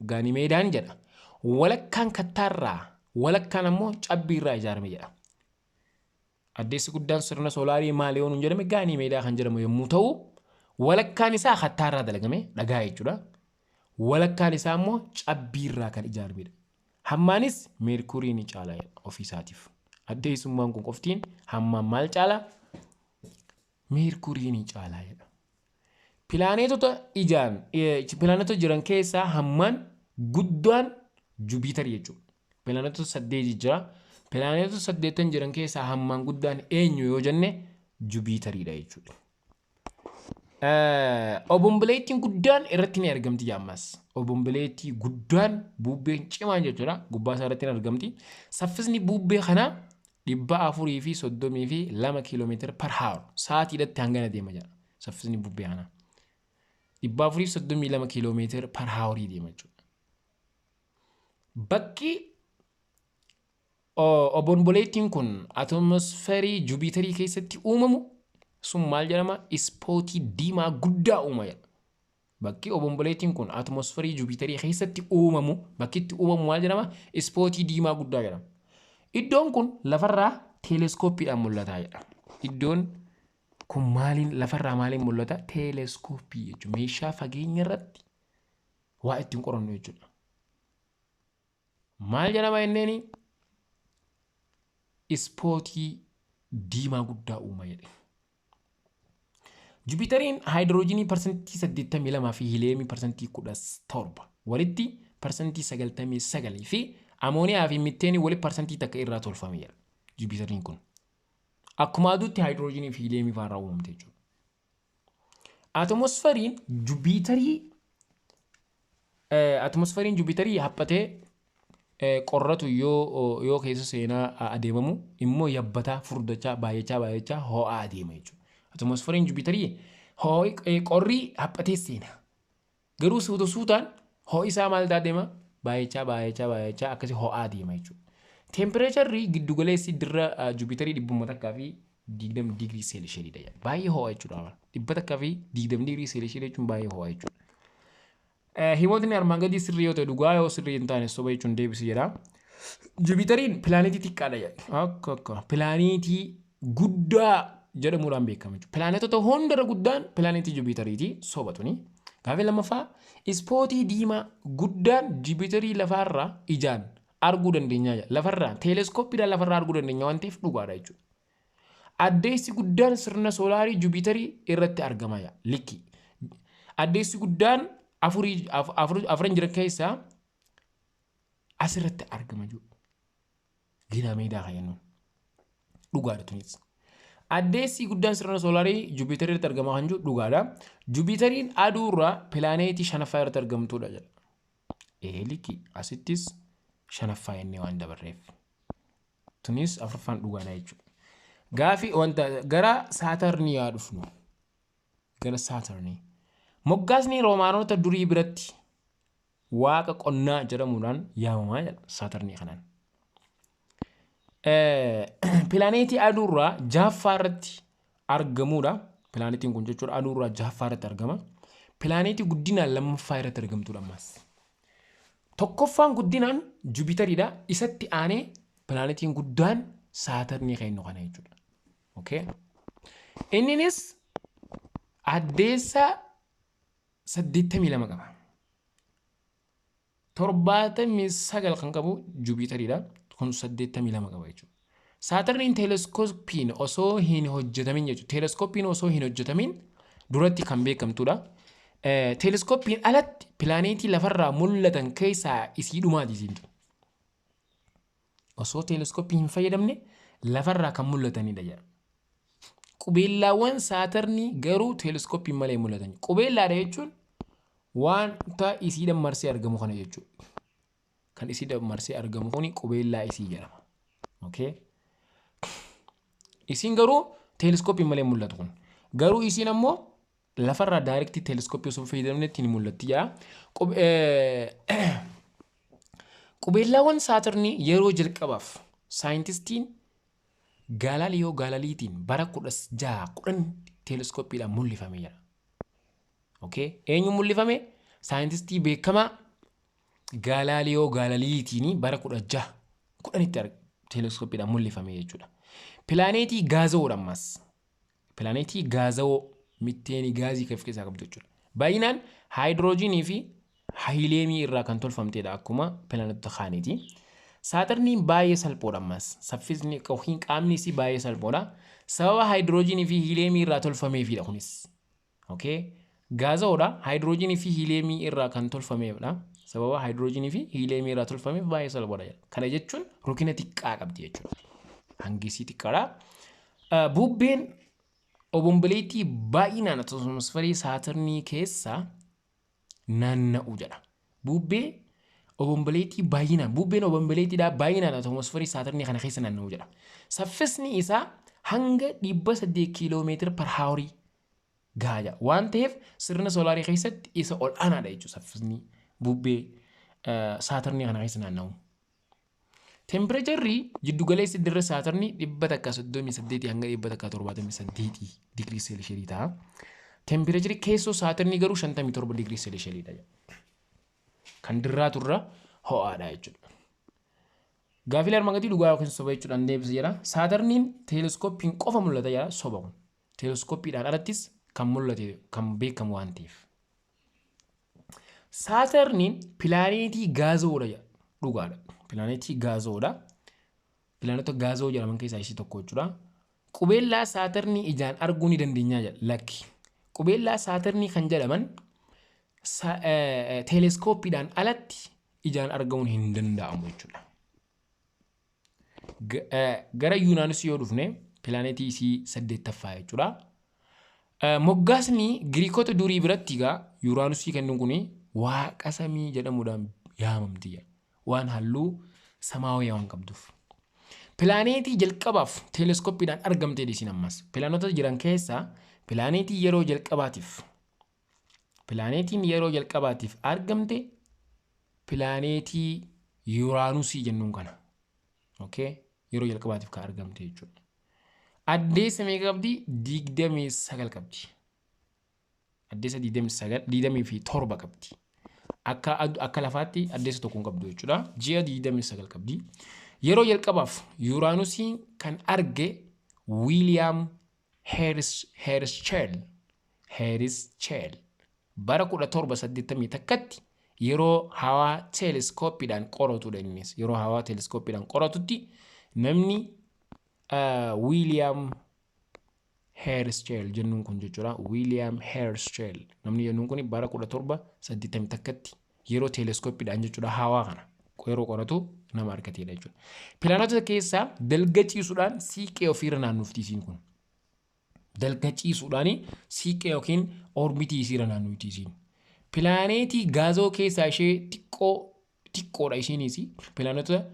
Gaanimeedaan jedha. Walakkaan kattaarraa, walakkaan ammoo cabbiirraa ijaarame jedha. Addeessi guddaan sirna soolaarii maali yoo nuun jedhame, Gaanimeedaa kan jedhamu yommuu ta'u, walakkaan isaa kattaarraa dalagame, dhagaa jechuudha. Walakkaan isaa immoo cabbiirraa kan ijaaramedha. Hammaanis meerkurii ni caala ofiisaatiif. Addeessummaan kun qoftiin hammaan maal caala? Meerkurii ni caala jedha. Pilaaneetota ijaan pilaaneetota jiran keessaa hammaan guddaan Jupiiter jechuudha. Pilaaneetota saddeeti jira. Pilaaneetota saddeettan jiran keessaa hammaan guddaan eenyu yoo jenne, Jupiiteriidha jechuudha. Obomboleettiin guddaan irratti ni argamti jaammas. Obomboleettii guddaan, bubbeen cimaan jechuudha. Gubbaa isaa irratti ni argamti. Saffisni bubbee kanaa 432 kiiloomeetira per hour. Sa'aatiidhatti hangana deema jedha. Saffisni bubbee kanaa. 432 kiiloomeetira per hourii deema jechuudha. Bakki obomboleettiin kun atmosferii Jupiiterii keessatti uumamu sun maal jedhama? Ispootii diimaa guddaa uuma jedha. Bakki obomboleettiin kun atmosferii Jupiiterii keessatti uumamu, bakki itti uumamu maal jedhama? Ispootii diimaa guddaa jedhama. Iddoon kun lafarraa teeleskooppiidhaan mul'ata jedha. Iddoon kun maaliin lafarraa maaliin mul'ata? Teeleskooppii jechuudha. Meeshaa fageenya irratti waa ittiin qorannu jechuudha. Maal jedhama inneeni? Ispootii diimaa guddaa uuma jedhe. Jupiiteriin haayidiroojiinii 82% fi hiiliyeemii 17% walitti 99% fi amooniyaa fi mitteenii walitti 1% irraa tolfame jedha. Jupiiteriin kun. Akkuma aduutti haayidiroojiinii fi hiiliyeemii fa'aa irraa uumamte jechuudha. Atmosferiin Jupiiterii haphatee qorratu yoo keessa seenaa adeemamu immoo yabbataa, furdachaa, baay'achaa baay'achaa ho'aa adeema jechuudha. Atmosferiin Jupiiterii qorri haphatee seena. Garuu suuta suutaan ho'i isaa maal ta'aa deema? Baay'achaa baay'achaa baay'achaa akkasii ho'aa deema jechuudha. Teempireecharri giddugaleessi dirra Jupiiterii 120 digirii seelisheeriidha. Baay'ee ho'a jechuudha. 120 digirii seelisheerii jechuun baay'ee ho'a jechuudha. Himootni armaan gadii sirrii yoo ta'e dhugaa, yoo sirrii hin taane soba jechuun deebisi jedha. Jupiiteriin pilaanetii xiqqaadha jedha. Akka akka pilaanetii guddaa jedhamuudhaan beekama jechuudha. Pilaaneetota hundarra guddaan pilaanetii Jupiiteriiti, soba tuni. Gaaffii lammaffaa, ispootii diimaa guddaan Jupiiterii lafaarraa ijaan arguu dandeenya jedha. Lafarraa teeleskooppiidhaan lafarraa arguu dandeenya waan ta'eef dhugaadha jechuudha. Addeessi guddaan sirna soolaarii Jupiiterii irratti argama jedha. Likki. Addeessi guddaan afurii afran jiran keessaa asirratti argama jechuudha. Gaanimeedaa kan jennuun. Dhugaadha tunis. Addeessi guddaan sirna soolaarii Jupiiterii irratti argama kan jiru dhugaadha. Jupiiteriin aduurraa pilaaneetii shanaffaa irratti argamtudha jedha. Ee, likki, asittis shanaffaa jennee waan dabarreef. Tunis afuraffaan dhugaadha jechuudha. Gaafii wanta gara Saatarnii yaa dhufnu. Gara Saatarnii. Moggaasni Roomaanota durii biratti waaqa qonnaa jedhamuudhaan yaamamaa jedha Saatarnii kanaan. Pilaaneetii aduurraa jahaffaa irratti argamudha. Pilaaneetiin kun jechuudha aduurraa jahaffaa irratti argama. Pilaaneetii guddinaan lammaffaa irratti argamtudha ammas. Tokkoffaan guddinaan Jupiiteriidha. Isatti aanee pilaaneetiin guddaan Saatarnii kennu kana jechuudha. Okay. Inninis addeessa 82 qaba. 79 kan qabu Jupiiteriidha. Kun 82 qaba jechuudha. Saatarniin teeleskooppiin osoo hin hojjetamin jechuudha. Teeleskooppiin osoo hin hojjetamin duratti kan beekamtudha. Teeleskooppiin alatti pilaaneetii lafarraa mul'atan keessaa isii dhumaati isiin tun. Osoo teeleskooppii hin fayyadamne lafarraa kan mul'atanidha jedha. Qubeellaawwan Saatarnii garuu teeleskooppiin malee mul'atan. Qubeellaadha jechuun wanta isiidhaan marsee argamu kana jechuudha. Kan isiidhaan marsee argamu kuni qubeellaa isii jedhama. Okay. Isiin garuu teeleskooppiin malee mul'atu kun. Garuu isiin ammoo lafarraa direct teeleskooppii osoo fayyadamnetti ni mul'atti jedha. Qubeellaawwan Saatarnii yeroo jalqabaaf saayintistiin Gaalaaliyoo Gaalaliitiin bara 1610 teeleskooppiidhaan mul'ifame jedha. Okay. Eenyu mul'ifame? Saayintistii beekamaa Gaalaaliyoo Gaalaliitiin bara 1610tti teeleskooppiidhaan mul'ifame jechuudha. Pilaaneetii gaazawoodha ammas. Pilaaneetii gaazawoo, mitteenii gaazii kan of keessaa qabdu jechuudha. Baay'inaan haayidiroojiinii fi hiiliyeemii irraa kan tolfamtedha akkuma pilaanetota kaaniiti. Saatarniin baay'ee salphoodha ammas. Saffisni yookiin qaamni isii baay'ee salphoodha. Sababa haayidiroojiinii fi hiiliyeemii irraa tolfameefidha kunis. Okay. Gaazawoodha. Haayidiroojiinii fi hiiliyeemii irraa kan tolfameefidha. Sababa haayidiroojiinii fi hiiliyeemii irraa tolfameef baay'ee salphoodha. Kana jechuun rukina xiqqaa qabdi jechuudha. Hangi isii xiqqaadha. Bubbeen obomboleettii baay'inaan atmosferii Saatarnii keessa naanna'u jedha. Bubbee obomboleettii baay'inaan, bubbeen obomboleettiidhaa baay'inaan atmosferii Saatarnii kana keessa naanna'u jedha. Saffisni isaa hanga 800 kiiloomeetira per hourii gahaa jedha. Waan ta'eef sirna soolaarii keessatti isa ol aanaadha jechuudha saffisni bubbee Saatarnii kana keessa naanna'u. Tempireecharri jiddugaleessi dirra Saatarnii 138 hanga 178 digirii seelisheerii ta'a. Tempireecharri keessoo Saatarnii garuu 57 digirii seelisheeriidha. Kan dirraa turra ho'aadha jechuudha. Gaafilee armaan gadii dhugaa yookiin soba jechuudhaan deebisa jedha. Saatarniin teeleskooppiin qofa mul'ata jedha, soba kun. Teeleskooppiidhaan alattis kan mul'ate kan beekamu waan ta'eef. Saatarniin pilaaneetii gaazoodha jedha. Dhugaadha. Pilaaneetii gaazoodha. Pilaanetota gaazoo jedhaman keessaa ishee tokko jechuudha. Qubeellaa Saatarnii ijaan arguu ni dandeenya jedha. Lakki. Qubeellaa Saatarnii kan jedhaman teeleskooppiidhaan alatti ijaan argamuun hin danda'amu jechuudha. Gara Yuunaanis yoo dhufne, pilaaneetii isii saddeettaffaa jechuudha. Moggaasni Giriikota durii biratti egaa Yuuraanusii kennuun kun waaqa samii jedhamuudhaan yaamamti jedha. Waan halluu samaawii waan qabduuf. Pilaaneetii jalqabaaf teeleskooppiidhaan argamte isiin ammas. Pilaanota jiran keessaa pilaaneetii yeroo jalqabaatiif, pilaaneetiin yeroo jalqabaatiif argamte pilaaneetii Yuuraanusii jennuun kana. Okay? Yeroo jalqabaatiif kan argamte jechuudha. Addeessa meeqa qabdi? 29 qabdi. Addeessa 29, 27 qabdi. Akka lafaatti addeessa tokko hin qabdu jechuudha. Ji'a 29 qabdi. Yeroo jalqabaaf Yuuraanusiin kan arge Wiiliyaam Heerscheel bara 1781tti yeroo hawaa teeleskooppiidhaan qoratudha innis. Yeroo hawaa teeleskooppiidhaan qoratutti namni Wiiliyaam Heerscheel jennuun kun jechuudha. Wiiliyaam Heerscheel namni jennuun kun bara 1781tti yeroo teeleskooppiidhaan jechuudha hawaa kana yeroo qoratu nama argatedha jechuudha. Pilaanotota keessaa dalga ciisuudhaan siiqee ofiirra naannofti isiin kun. Dalga ciisuudhaan siiqee yookiin orbitii isiirra naannofti isiin. Pilaaneetii gaazoo keessaa ishee xiqqoo xiqqoodha isiinis. Pilaanetota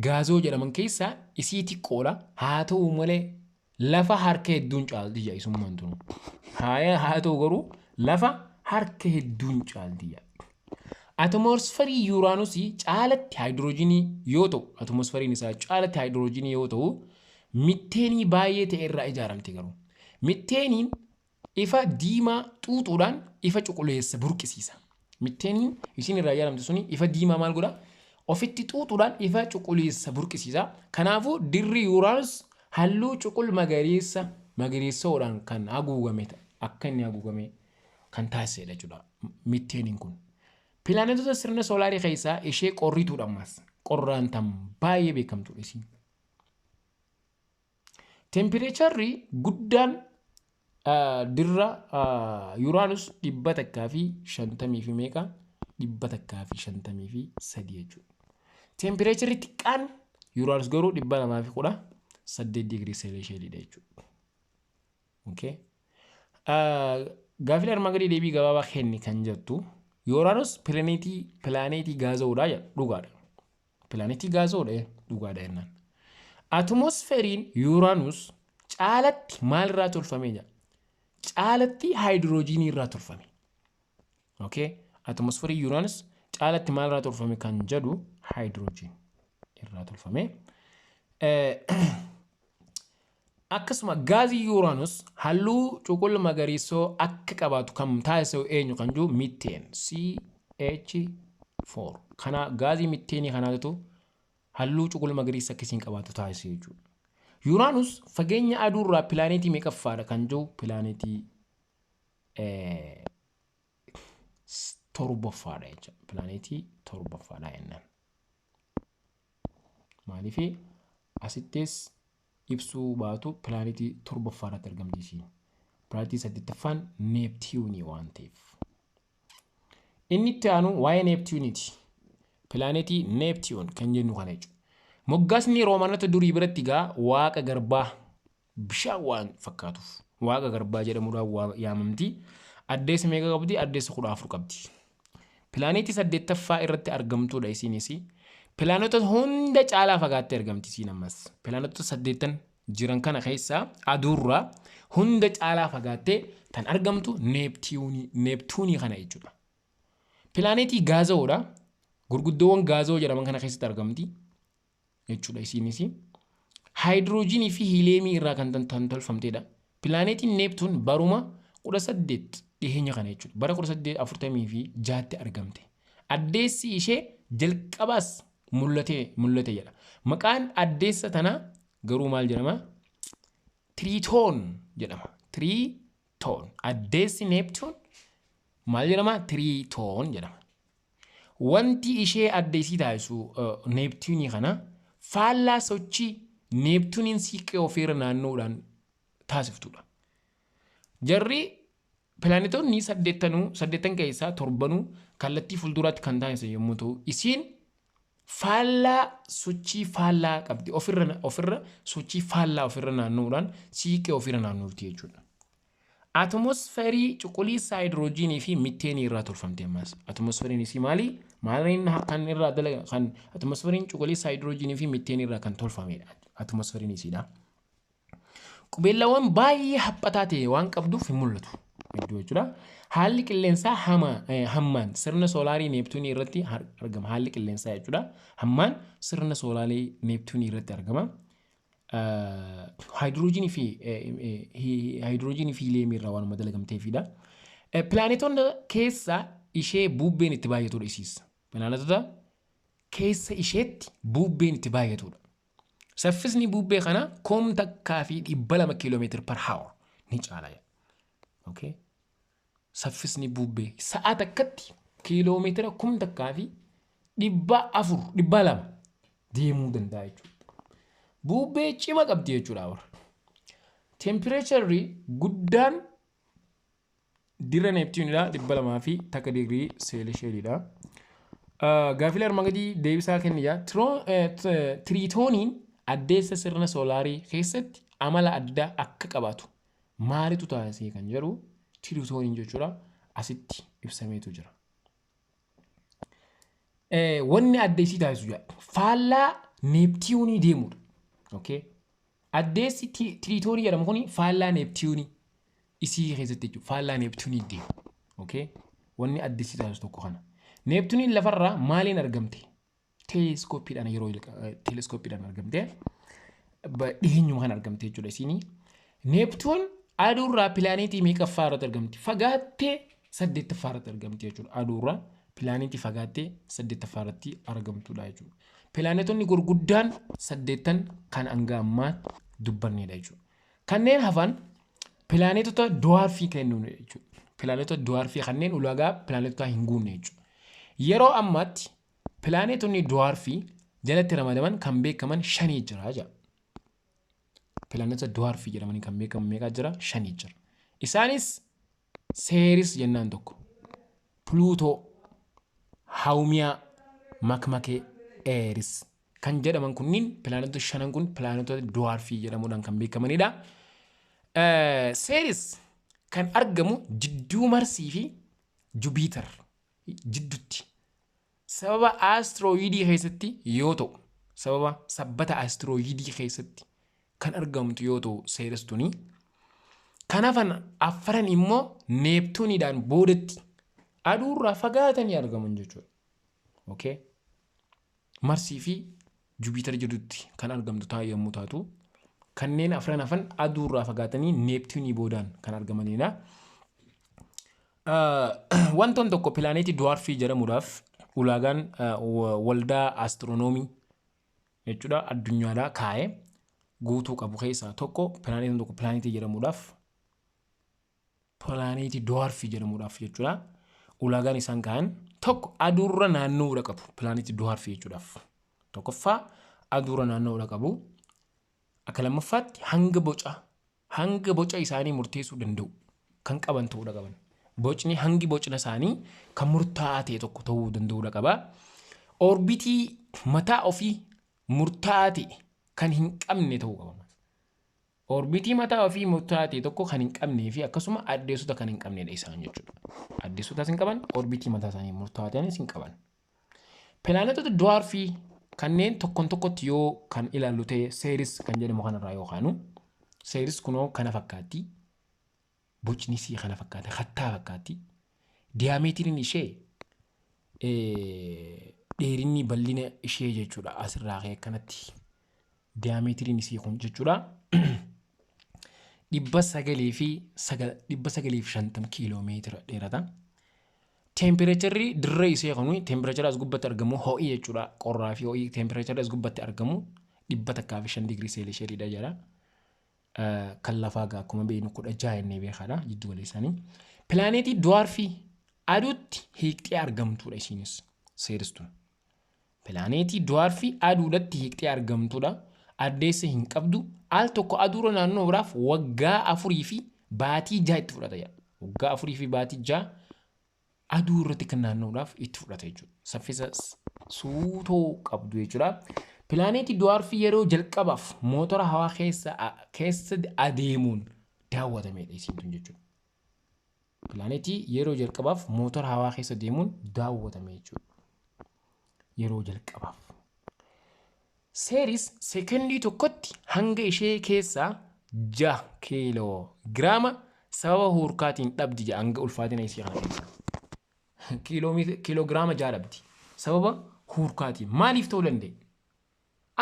gaazoo jedhaman keessaa isii xiqqoodha. Haa ta'u malee lafa harka hedduun caalti jedha isummaan tunu. Haa ta'u garuu lafa harka hedduun caalti jedha. Atmosferii Yuuraanusii caalatti haayidiroojiinii yoo ta'u, atmosferiin isaa caalatti haayidiroojiinii yoo ta'u, mitteenii baay'ee ta'e irraa ijaaramte garuu. Mitteeniin ifa diimaa xuuxuudhaan ifa cuquliisa burqisiisa. Mitteeniin isiin irraa ijaaramte suni ifa diimaa maal godha? Ofitti xuuxuudhaan ifa cuquliisa burqisiisa. Kanaafuu dirri Yuuraanus halluu cuqul magariisa magariisa'uudhaan kan haguugame, akka inni haguugame kan taasisedha jechuudha mitteeniin kun. Pilaanetota sirna soolaarii keessaa ishee qorrituudha ammas. Qorraan tan baay'ee beekamtudha isiin. Tempireecharri guddaan dirra Yuuraanus 150 fi meeqa? 153 jechuudha. Tempireecharri xiqqaan Yuuraanus garuu 218 digirii seelisheeliidha jechuudha. Okay. Gaafilee armaan gadii deebii gabaabaa kenni kan jettu, Yuuraanos pilaaneetii gaazoodha jedha, dhugaadha. Pilaaneetii gaazoodha, dhugaadha jennaan. Atomoosfeeriin Yuuraanus caalatti maalirraa tolfamee jedha? Caalatti haayidiroojiinii irraa tolfame. Okay. Atomoosfeeriin Yuuraanus caalatti maalirraa tolfame kan jedhu, haayidiroojiin irraa tolfame. Akkasuma gaazii Yuuraanus halluu cuquliisa magariisoo akka qabaatu kan taasisu eenyu kan jiru, methane CH4. Kana gaazii mitteenii kanaatu halluu cuquliisa magariisa akkasiin qabaatu taasise jechuudha. Yuuraanus fageenya aduurraa pilaaneetii meeqaffaadha kan jiru, pilaaneetii torbaffaadha jechuudha. Pilaaneetii torbaffaadha jennaan. Maaliif asittis ibsuu baatu, pilaaneetii torbaffaarratti argamti isiin. Pilaaneetii saddeettaffaan Neeptiyuunii waan ta'eef. Inni itti aanu waa'ee Neeptiyuuniiti. Pilaaneetii Neeptiyuun kan jennu kana jechuudha. Moggaasni Roomaanota durii biratti egaa waaqa garbaa bishaan waan fakkaatuuf waaqa garbaa jedhamuudhaan yaamamti. Addeessa meeqa qabdi? Addeessa 14 qabdi. Pilaaneetii saddeettaffaa irratti argamtuudha isiinis. Pilaanetota hunda caalaa fagaattee argamti isiin ammas. Pilaanetota saddeettan jiran kana keessaa aduurraa hunda caalaa fagaattee kan argamtu Neeptuunii kana jechuudha. Pilaaneetii gaazawoodha. Gurguddoowwan gaazawoo jedhaman kana keessatti argamti jechuudha isiinis. Haayidiroojiinii fi hiileemii irraa kan tolfamtedha. Pilaaneetiin Neeptuun baruma 18 dhiheenya kana jechuudha. Bara 1846tti argamte. Addeessi ishee jalqabaas mul'ate jedha. Maqaan addeessa tanaa garuu maal jedhama? Tiriitoon jedhama. Tiriitoon. Addeessi Neeptuun maal jedhama? Tiriitoon jedhama. Wanti ishee addeessii taasisu Neeptuunii kana faallaa sochii Neeptuuniin siiqee ofiirra naanna'uudhaan taasiftudha. Jarri pilaanetoonni saddeettanuu, saddeettan keessaa torbanuu kallattii fuulduraatti kan taasisan yommuu ta'u, isiin faallaa sochii faallaa qabdi. Ofirra sochii faallaa ofirra naanna'uudhaan siiqee ofirra naannofti jechuudha. Atomoosferii cuquliisa haayidiroojiinii fi mitteenii irraa tolfamte ammas. Atomoosferiin isii maali? Maaliin kan irraa dalaga kan atomoosferiin cuquliisa haayidiroojiinii fi mitteenii irraa kan tolfamedha. Atomoosferiin isiidha. Qubeellaawwan baay'ee haphataa ta'e waan qabduuf hin mul'atu. Hedduu jechuudha. Haalli qilleensaa hammaan sirna soolaarii Neeptuunii irratti argama. Haalli qilleensaa jechuudha. Hammaan sirna soolaarii Neeptuunii irratti argama. Haayidiroojiinii fi hiiliyeemii irraa waanuma dalagamteefidha. Pilaanetoonni keessa ishee bubbeen itti baay'atudha isiis. Pilaanetota keessa isheetti bubbeen itti baay'atudha. Saffisni bubbee kana 1200 kiiloomeetira per hour ni caala. Okay. Saffisni bubbee sa'a takkatti kiiloomeetira 1400, 200 deemuu danda'a jechuudha. Bubbee cima qabdi jechuudha warra. Tempireecharri guddaan dirra Neeptuunidha, 201 digirii seelisheelidha. Gaafilee armaan gadii deebisaa kenni. Tiriitooniin addeessa sirna soolaarii keessatti amala addaa akka qabaatu maalitu taasise kan jedhu, tiriitooniin jechuudha asitti ibsameetu jira. Wanni adda isii taasisu jira faallaa Neeptiyuunii deemudha. Okay. Addeessi tiriitoonii jedhamu kun faallaa Neeptiyuunii isii keessatti jechuudha, faallaa Neeptiyuunii deema. Okay. Wanni adda isii taasisu tokko kana. Neeptiyuuniin lafarraa maaliin argamte? Teeleskooppiidhaan, yeroo teeleskooppiidhaan argamte. Dhiheenyuma kan argamte jechuudha isiinii. Neeptuun aduurraa pilaaneetii meeqaffaa irratti argamti? Fagaattee saddeettaffaa irratti argamti jechuudha. Aduurraa pilaaneetii fagaattee saddeettaffaa irratti argamtudha jechuudha. Pilaanetonni gurguddaan saddeettan kan hanga ammaa dubbannedha jechuudha. Kanneen hafan pilaanetota dwarfii kennuun jechuudha. Pilaanetota dwarfii kanneen ulaagaa pilaanetotaa hin guunne jechuudha. Yeroo ammaatti pilaanetonni dwarfii jalatti ramadaman kan beekaman shanii jira jedha. Pilaanetota dwarfii jedhamanii kan beekaman meeqaa jira? Shanii jira. Isaanis Seeris jennaan tokko, Pluutoo, Haawumiyaa, Makmakee, Eeris kan jedhaman kunniin, pilaanetota shanan kun pilaanetota dwarfii jedhamuudhaan kan beekamanidha. Seeris kan argamu jidduu Marsii fi Jubiitar jidduutti. Sababa astrooyidii keessatti yoo ta'u, sababa sabbata astrooyidii keessatti kan argamtu yoo ta'u Seeris tuni. Kan hafan afran immoo Neeptuuniidhaan boodatti aduurraa fagaatanii argaman jechuudha. Okay. Marsii fi Jubiitar jidduutti kan argamtu ta'a yommuu taatu, kanneen afran hafan aduurraa fagaatanii Neeptuunii boodaan kan argamanidha. Wantoon tokko pilaaneetii dwarfii jedhamuudhaaf ulaagaan waldaa astiroonoomii jechuudha addunyaadhaa kaa'ee guutuu qabu keessaa tokko, pilaaneetiin tokko pilaaneetii jedhamuudhaaf, pilaaneetii dwarfii jedhamuudhaaf jechuudha. Ulaagaan isaan kaa'an tokko aduurra naanna'uudha qabu pilaaneetii dwarfii jechuudhaaf. Tokkoffaa, aduurra naanna'uudha qabu. Akka lammaffaatti hanga boca isaanii murteessuu danda'u kan qaban ta'uudha qaban. Bocni, hangi bocna isaanii kan murtaa'aa ta'e tokko ta'uu danda'uudha qaba. Orbitii mataa ofii murtaa'aa ta'e kan hin qabne ta'uu qaba. Orbitii mataa ofii murtaa'aa ta'e tokko kan hin qabnee fi akkasuma addeessota kan hin qabnedha isaan jechuudha. Addeessotas hin qaban, orbitii mataa isaanii murtaa'aa ta'anis hin qaban. Pilaanetota dwarfii kanneen tokkoon tokkotti yoo kan ilaallu ta'e, Seeris kan jedhamu kanarraa yoo kaanu, Seeris kunoo kana fakkaatti. Bocni isii kana fakkaata, kattaa fakkaatti. Diyaameetiriin ishee, dheerinni bal'ina ishee jechuudha, asirraa ka'ee akkanatti. Diyaameetiriin isii kun jechuudha 950 kiiloomeetira dheerata. Teempireecharri dirree ishee kun, teempireechara as gubbatti argamu, ho'i jechuudha. Qorraa fi ho'i teempireecharri as gubbatti argamu 105 digirii seelisheeriidha jedha. Kan lafaa gaa akkuma beeknu 16 jennee beekaadha jiddu galeessaanii. Pilaaneetii dwarfii aduutti hiiqxee argamtuudha isiinis, Seeristun. Pilaaneetii dwarfii aduudhatti hiiqxee argamtuudha. Addeessa hin qabdu. Al tokko aduura naannoo biraaf waggaa 4 fi baatii 6 itti fudhata jedha. Waggaa 4 fi baatii 6 aduu irratti kan naanna'uudhaaf itti fudhata jechuudha. Saffisa suutoo qabdu jechuudha. Pilaaneetii dwarfii yeroo jalqabaaf mootora hawaa keessa adeemuun daawwatamedha isiin tun jechuudha. Pilaaneetii yeroo jalqabaaf mootora hawaa keessa deemuun daawwatame jechuudha. Yeroo jalqabaaf. Seeris sekendii tokkotti hanga ishee keessaa 6 kiiloo giraama sababa huurkaatiin dhabdi jedha, hanga ulfaatina isii kana keessaa. Kiiloogiraama 6 dhabdi. Sababa huurkaatiin. Maaliif ta'uu danda'e?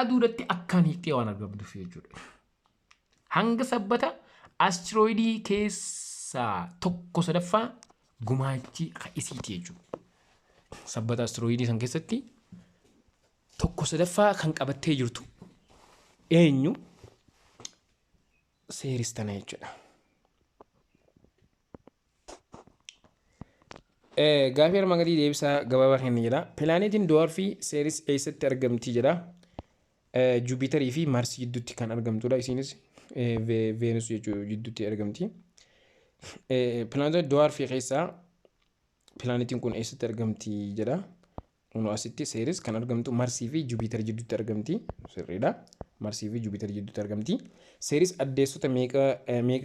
Aduudhatti akkaan hiiqxee waan argamtuuf jechuudha. Hanga sabbata astrooyidii keessaa tokko sadaffaa gumaachi isiiti jechuudha. Sabbata astrooyidii san keessatti tokko sadaffaa kan qabattee jirtu eenyu? Seeris tana jechuudha. Gaafii armaan gadii deebisaa gabaabaa kenni jedha. Pilaaneetiin dwarfii Seeris eessatti argamti jedha. Juupitarii fi Maarsii jidduutti kan argamtudha. Isinis Veenus jechuu jidduutti argamti. Pilaanetota dwarfii keessaa pilaanetiin kun eessatti argamti jedha. Kunoo asitti Seeris kan argamtu Marsii fi Juupiter jidduutti argamti. Sirriidha. Marsii fi Juupiter jidduutti argamti. Seeris addeessota meeqa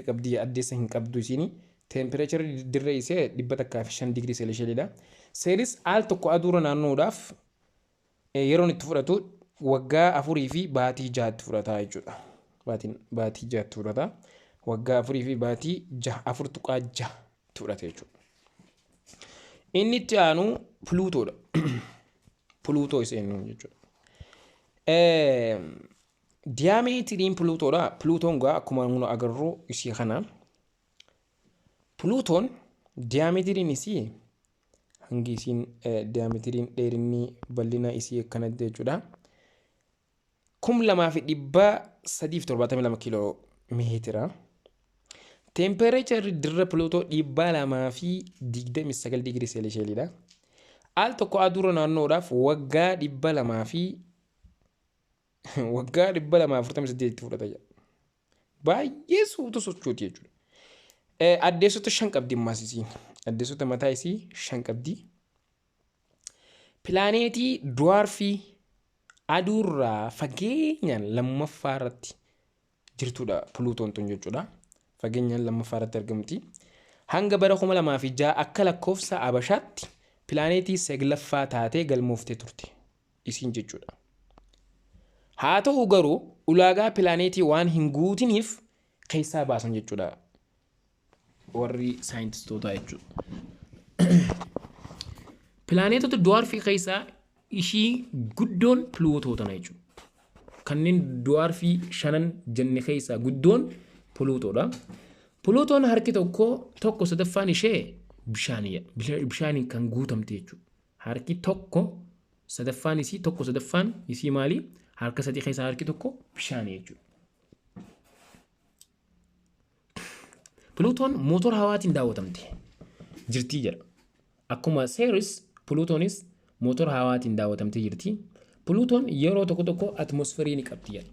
qabdi? Addeessa hin qabdu isiini. Teempireecharri dirree isee 105 digirii seelisheeliidha. Seeris al tokko aduura naanna'uudhaaf yeroon itti fudhatu waggaa 4 fi baatii 6 itti fudhata jechuudha. Baatii 6 itti fudhata. Waggaa 4 fi baatii 6, 4.6 itti fudhata jechuudha. Inni itti aanu Puluutoodha. Puluutoo isa jennuun jechuudha. Diyaameetiriin Puluutoodha. Puluutoon gaa akkuma nu agarru isii kana. Puluutoon diyaameetiriin isii, hangi isiin diyaameetiriin dheerinni bal'ina isii akkanatti jechuudha. 2372 kiiloo meetira. Teempireecharri dirra Puluutoo 229 digirii seelisheeliidha. Al tokko aduurra naanna'uudhaaf waggaa 248 itti fudhata jedha. Baay'ee suuta sochooti jechuudha. Addeessota shan qabdi ammaas isiin. Addeessota mataa isii shan qabdi. Pilaaneetii dwarfii aduurraa fageenyaan lammaffaa irratti jirtudha Puluutoon tun jechuudha. Fageenyaan lammaffaa irratti argamti. Hanga bara 2006 akka lakkoofsa Abashaatti pilaaneetii 9ffaa taatee galmooftee turte. Isiin jechuudha. Haa ta'u garuu ulaagaa pilaaneetii waan hin guutiniif keessaa baasan jechuudha. Warri saayintistootaa jechuudha. Pilaaneetota dwarfii keessaa ishii guddoon Pluutoo tana jechuudha. Kanneen dwarfii shanan jenne keessaa guddoon Pluutoodha. Pluutoon harki tokko tokko sadaffaan ishee bishaaniin kan guutamte jechuudha. Harki tokko sadaffaan isii tokko sadaffaan isii maali? Harka sadii keessaa harki tokko bishaanii jechuudha. Pluutoon mootora hawaatiin daawwatamte jirtii jedha. Akkuma Ceres, Pluutoonis mootora hawaatiin daawwatamtee jirti. Pluutoon yeroo tokko tokko atmosferii ni qabdi jedha.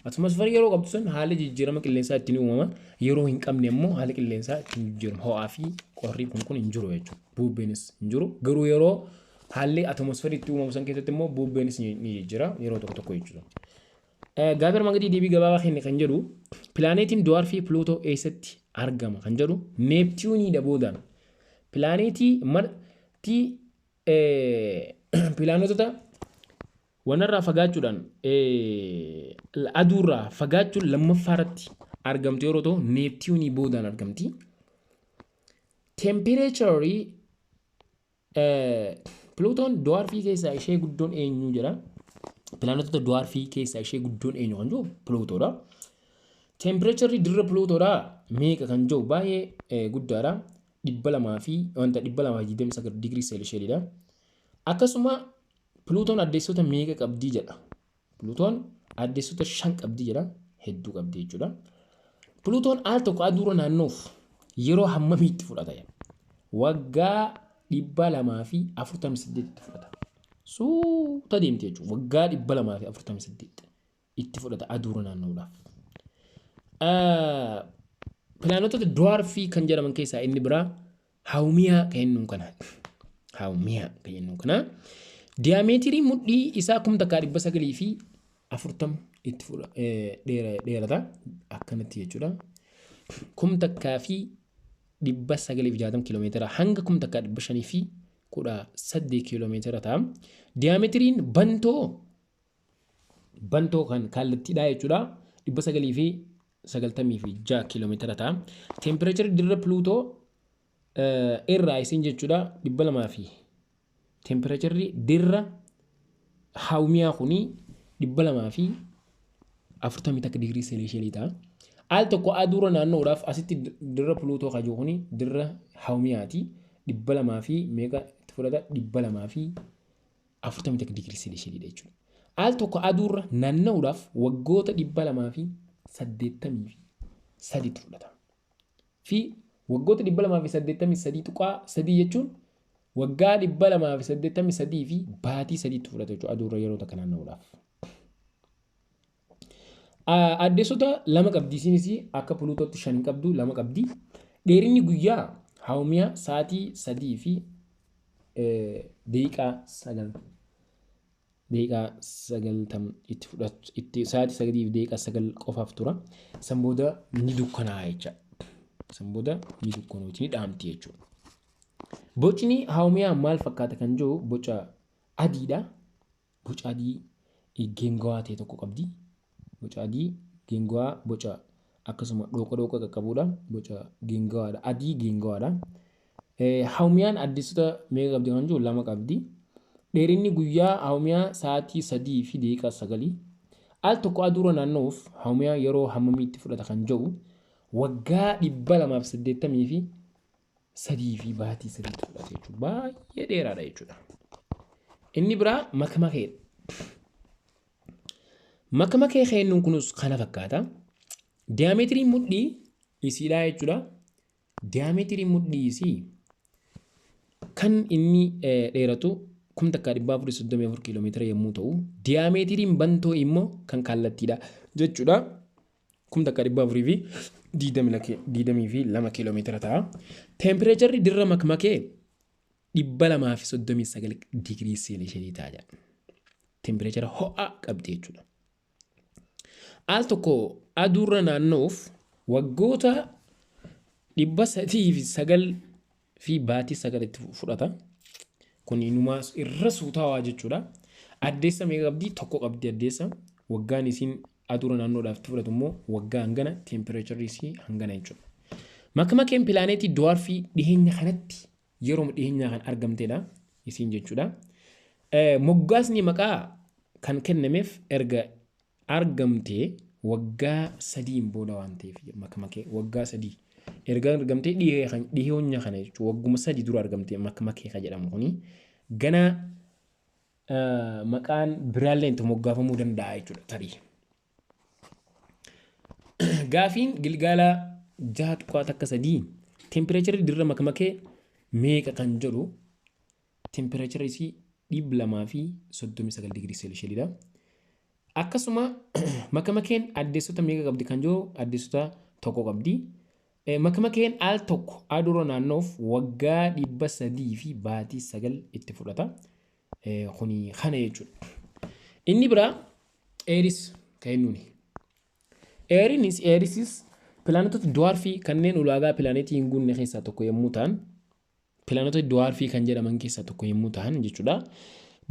Atmosferii yeroo qabdu sun haalli jijjiirama qilleensaa ittiin uumama. Yeroo hin qabne immoo haalli qilleensaa ittiin jijjiirama. Ho'aa fi qorri kun hin jiru jechuudha. Bubbeenis hin jiru. Garuu yeroo haalli atmosferii itti uumamu san keessatti immoo bubbeenis ni jijjiira yeroo tokko tokko jechuudha. Gaaffii armaan gadii deebii gabaabaa kenne kan jedhu pilaaneetiin dwarfii Pluutoo eessatti argama kan jedhu Neeptiyuuniidha boodaan. Pilaaneetii marti pilaanetota wanarraa fagaachuudhaan aduurraa fagaachuun lammaffaa irratti argamtu yeroo ta'u Neeptiyuunii boodaan argamti. Tempireecharii Pluutoon dwarfii keessaa ishee guddoon eenyu jedha. Pilaanetota dwarfii keessaa ishee guddoon eenyu kan jiru Pluutoodha. Tempireecharri dirra Pluutoodha meeqa kan jiru baay'ee guddaadha. 200 fi wanta 229 digirii seelisheelidha. Akkasuma Pluutoon addeessota meeqa qabdii jedha. Pluutoon addeessota 5 qabdii jedha. Hedduu qabdi jechuudha. Pluutoon al tokko aduurra naannoof yeroo hammamiitti fudhata jedha. Waggaa 248 itti fudhata. Suuta deemti jechuudha. Waggaa 248 itti fudhata aduurra naanna'uudhaaf. Pilaanetota dwarfii kan jedhaman keessaa inni biraa Hawumiyaa kan jennuun kana. Hawumiyaa kan jennuun kana. Diyaameetirii mudhii isaa 1940 itti dheerata. Akkanatti jechuudha. 1960 kiiloomeetira hanga 1518 kiiloomeetira ta'a. Diyaameetiriin bantoo kan kallattiidha jechuudha. 996 kiiloomeetira ta'a. Tempireecharri dirra Pluutoo irraa isin jechuudha 200 fi tempireecharri dirra Hawumiyaa kuni 241 digirii seelisheelii ta'a. Al tokko aduurra naanna'uudhaaf asitti dirra Pluutoo kan jiru kuni dirra Hawumiyaati. 200 fi meeqa itti fudhata? 241 digirii seelisheeliidha jechuudha. Al tokko aduurra naanna'uudhaaf waggoota 283 itti fudhata. Fi waggoota 283.3 jechuun waggaa 283 fi baatii 3 itti fudhata jechuudha aduurra yeroo takka naanna'uudhaaf. Addeessota 2 qabdi isinis akka Pluutootti 5 hin qabdu 2 qabdi. Dheerinni guyyaa Hawumiyaa sa'aatii 3 fi daqiiqaa 9 daqiiqaa 90 itti fudhatu itti sa'aatii 3 fi daqiiqaa 9 qofaaf tura. San booda ni dukkanaa'a jecha. San booda ni dukkanooti ni dhaamti jechuudha. Bocni Hawumiyaa maal fakkaata kan jiru boca adiidha. Boca adii geengawaa ta'e tokko qabdi. Boca adii geengawaa boca akkasuma dhooqa dhooqa qaqqabuudha. Boca geengawaadha. Adii geengawaadha. Hawumiyaan addeessota meeqa qabdi kan jiru 2 qabdi. Dheerinni guyyaa Hawumiyaa sa'aatii 3 fi daqiiqaa 9. Al tokko aduurra naanna'uuf Hawumiyaa yeroo hammamii itti fudhata kan jiru waggaa 283 fi baatii 3 itti fudhata jechuudha. Baay'ee dheeraadha jechuudha. Inni biraa makmakeedha. Makmakee kennuun kunis kana fakkaata. Diyaameetirii mudhii isiidhaa jechuudha. Diyaameetirii mudhii isii kan inni dheeratu 1434 kiiloomeetira yommuu ta'u, diyaameetiriin bantoo immoo kan kallattiidha jechuudha. 1422 kiiloomeetira ta'a. Teempireecharri dirra makmakee 239 digirii seelisheelii ta'a jedha. Teempireechara ho'aa qabdi jechuudha. Al tokko aduurra naanna'uuf waggoota 309 fi baatii 9 itti fudhata. Kun inumaa irra suutaawaa jechuudha. Addeessa meeqa qabdi? Tokko qabdi addeessa. Waggaan isiin aduura naannoodhaaf itti fudhatu immoo waggaa hangana, temperature'rri isii hangana jechuudha. Makmakeen pilaaneetii dwarfii dhiheenya kanatti, yeroo dhiheenyaa kan argamtedha isiin jechuudha. Moggaasni maqaa kan kennameef erga argamtee waggaa 3n booda waan ta'eef, Makmakee waggaa 3 erga argamtee dhiheenya kana jechuudha, wagguma 3 dura argamtee. Makmakee kan jedhamu kuni gana maqaan biraallee itti moggaafamuu danda'a jechuudha tarii. Gaafiin gilgaala 6.13 temperature'rri dirra Makmakee meeqa kan jedhu, temperature'rri isii 239 digirii seelisheeliidha. Akkasuma Makmakeen addeessota meeqa qabdi kan jiru, addeessota tokko qabdi. Makmakeen al tokko aduura naannoof waggaa 300 fi baatii 9 itti fudhata. Kuni kana jechuudha. Inni biraa Eris kan jennuuni. Erisis pilaanetota dwarfii kanneen ulaagaa pilaanetii hin guunne keessaa tokko yommuu ta'an, pilaanetota dwarfii kan jedhaman keessaa tokko yommuu ta'an jechuudha.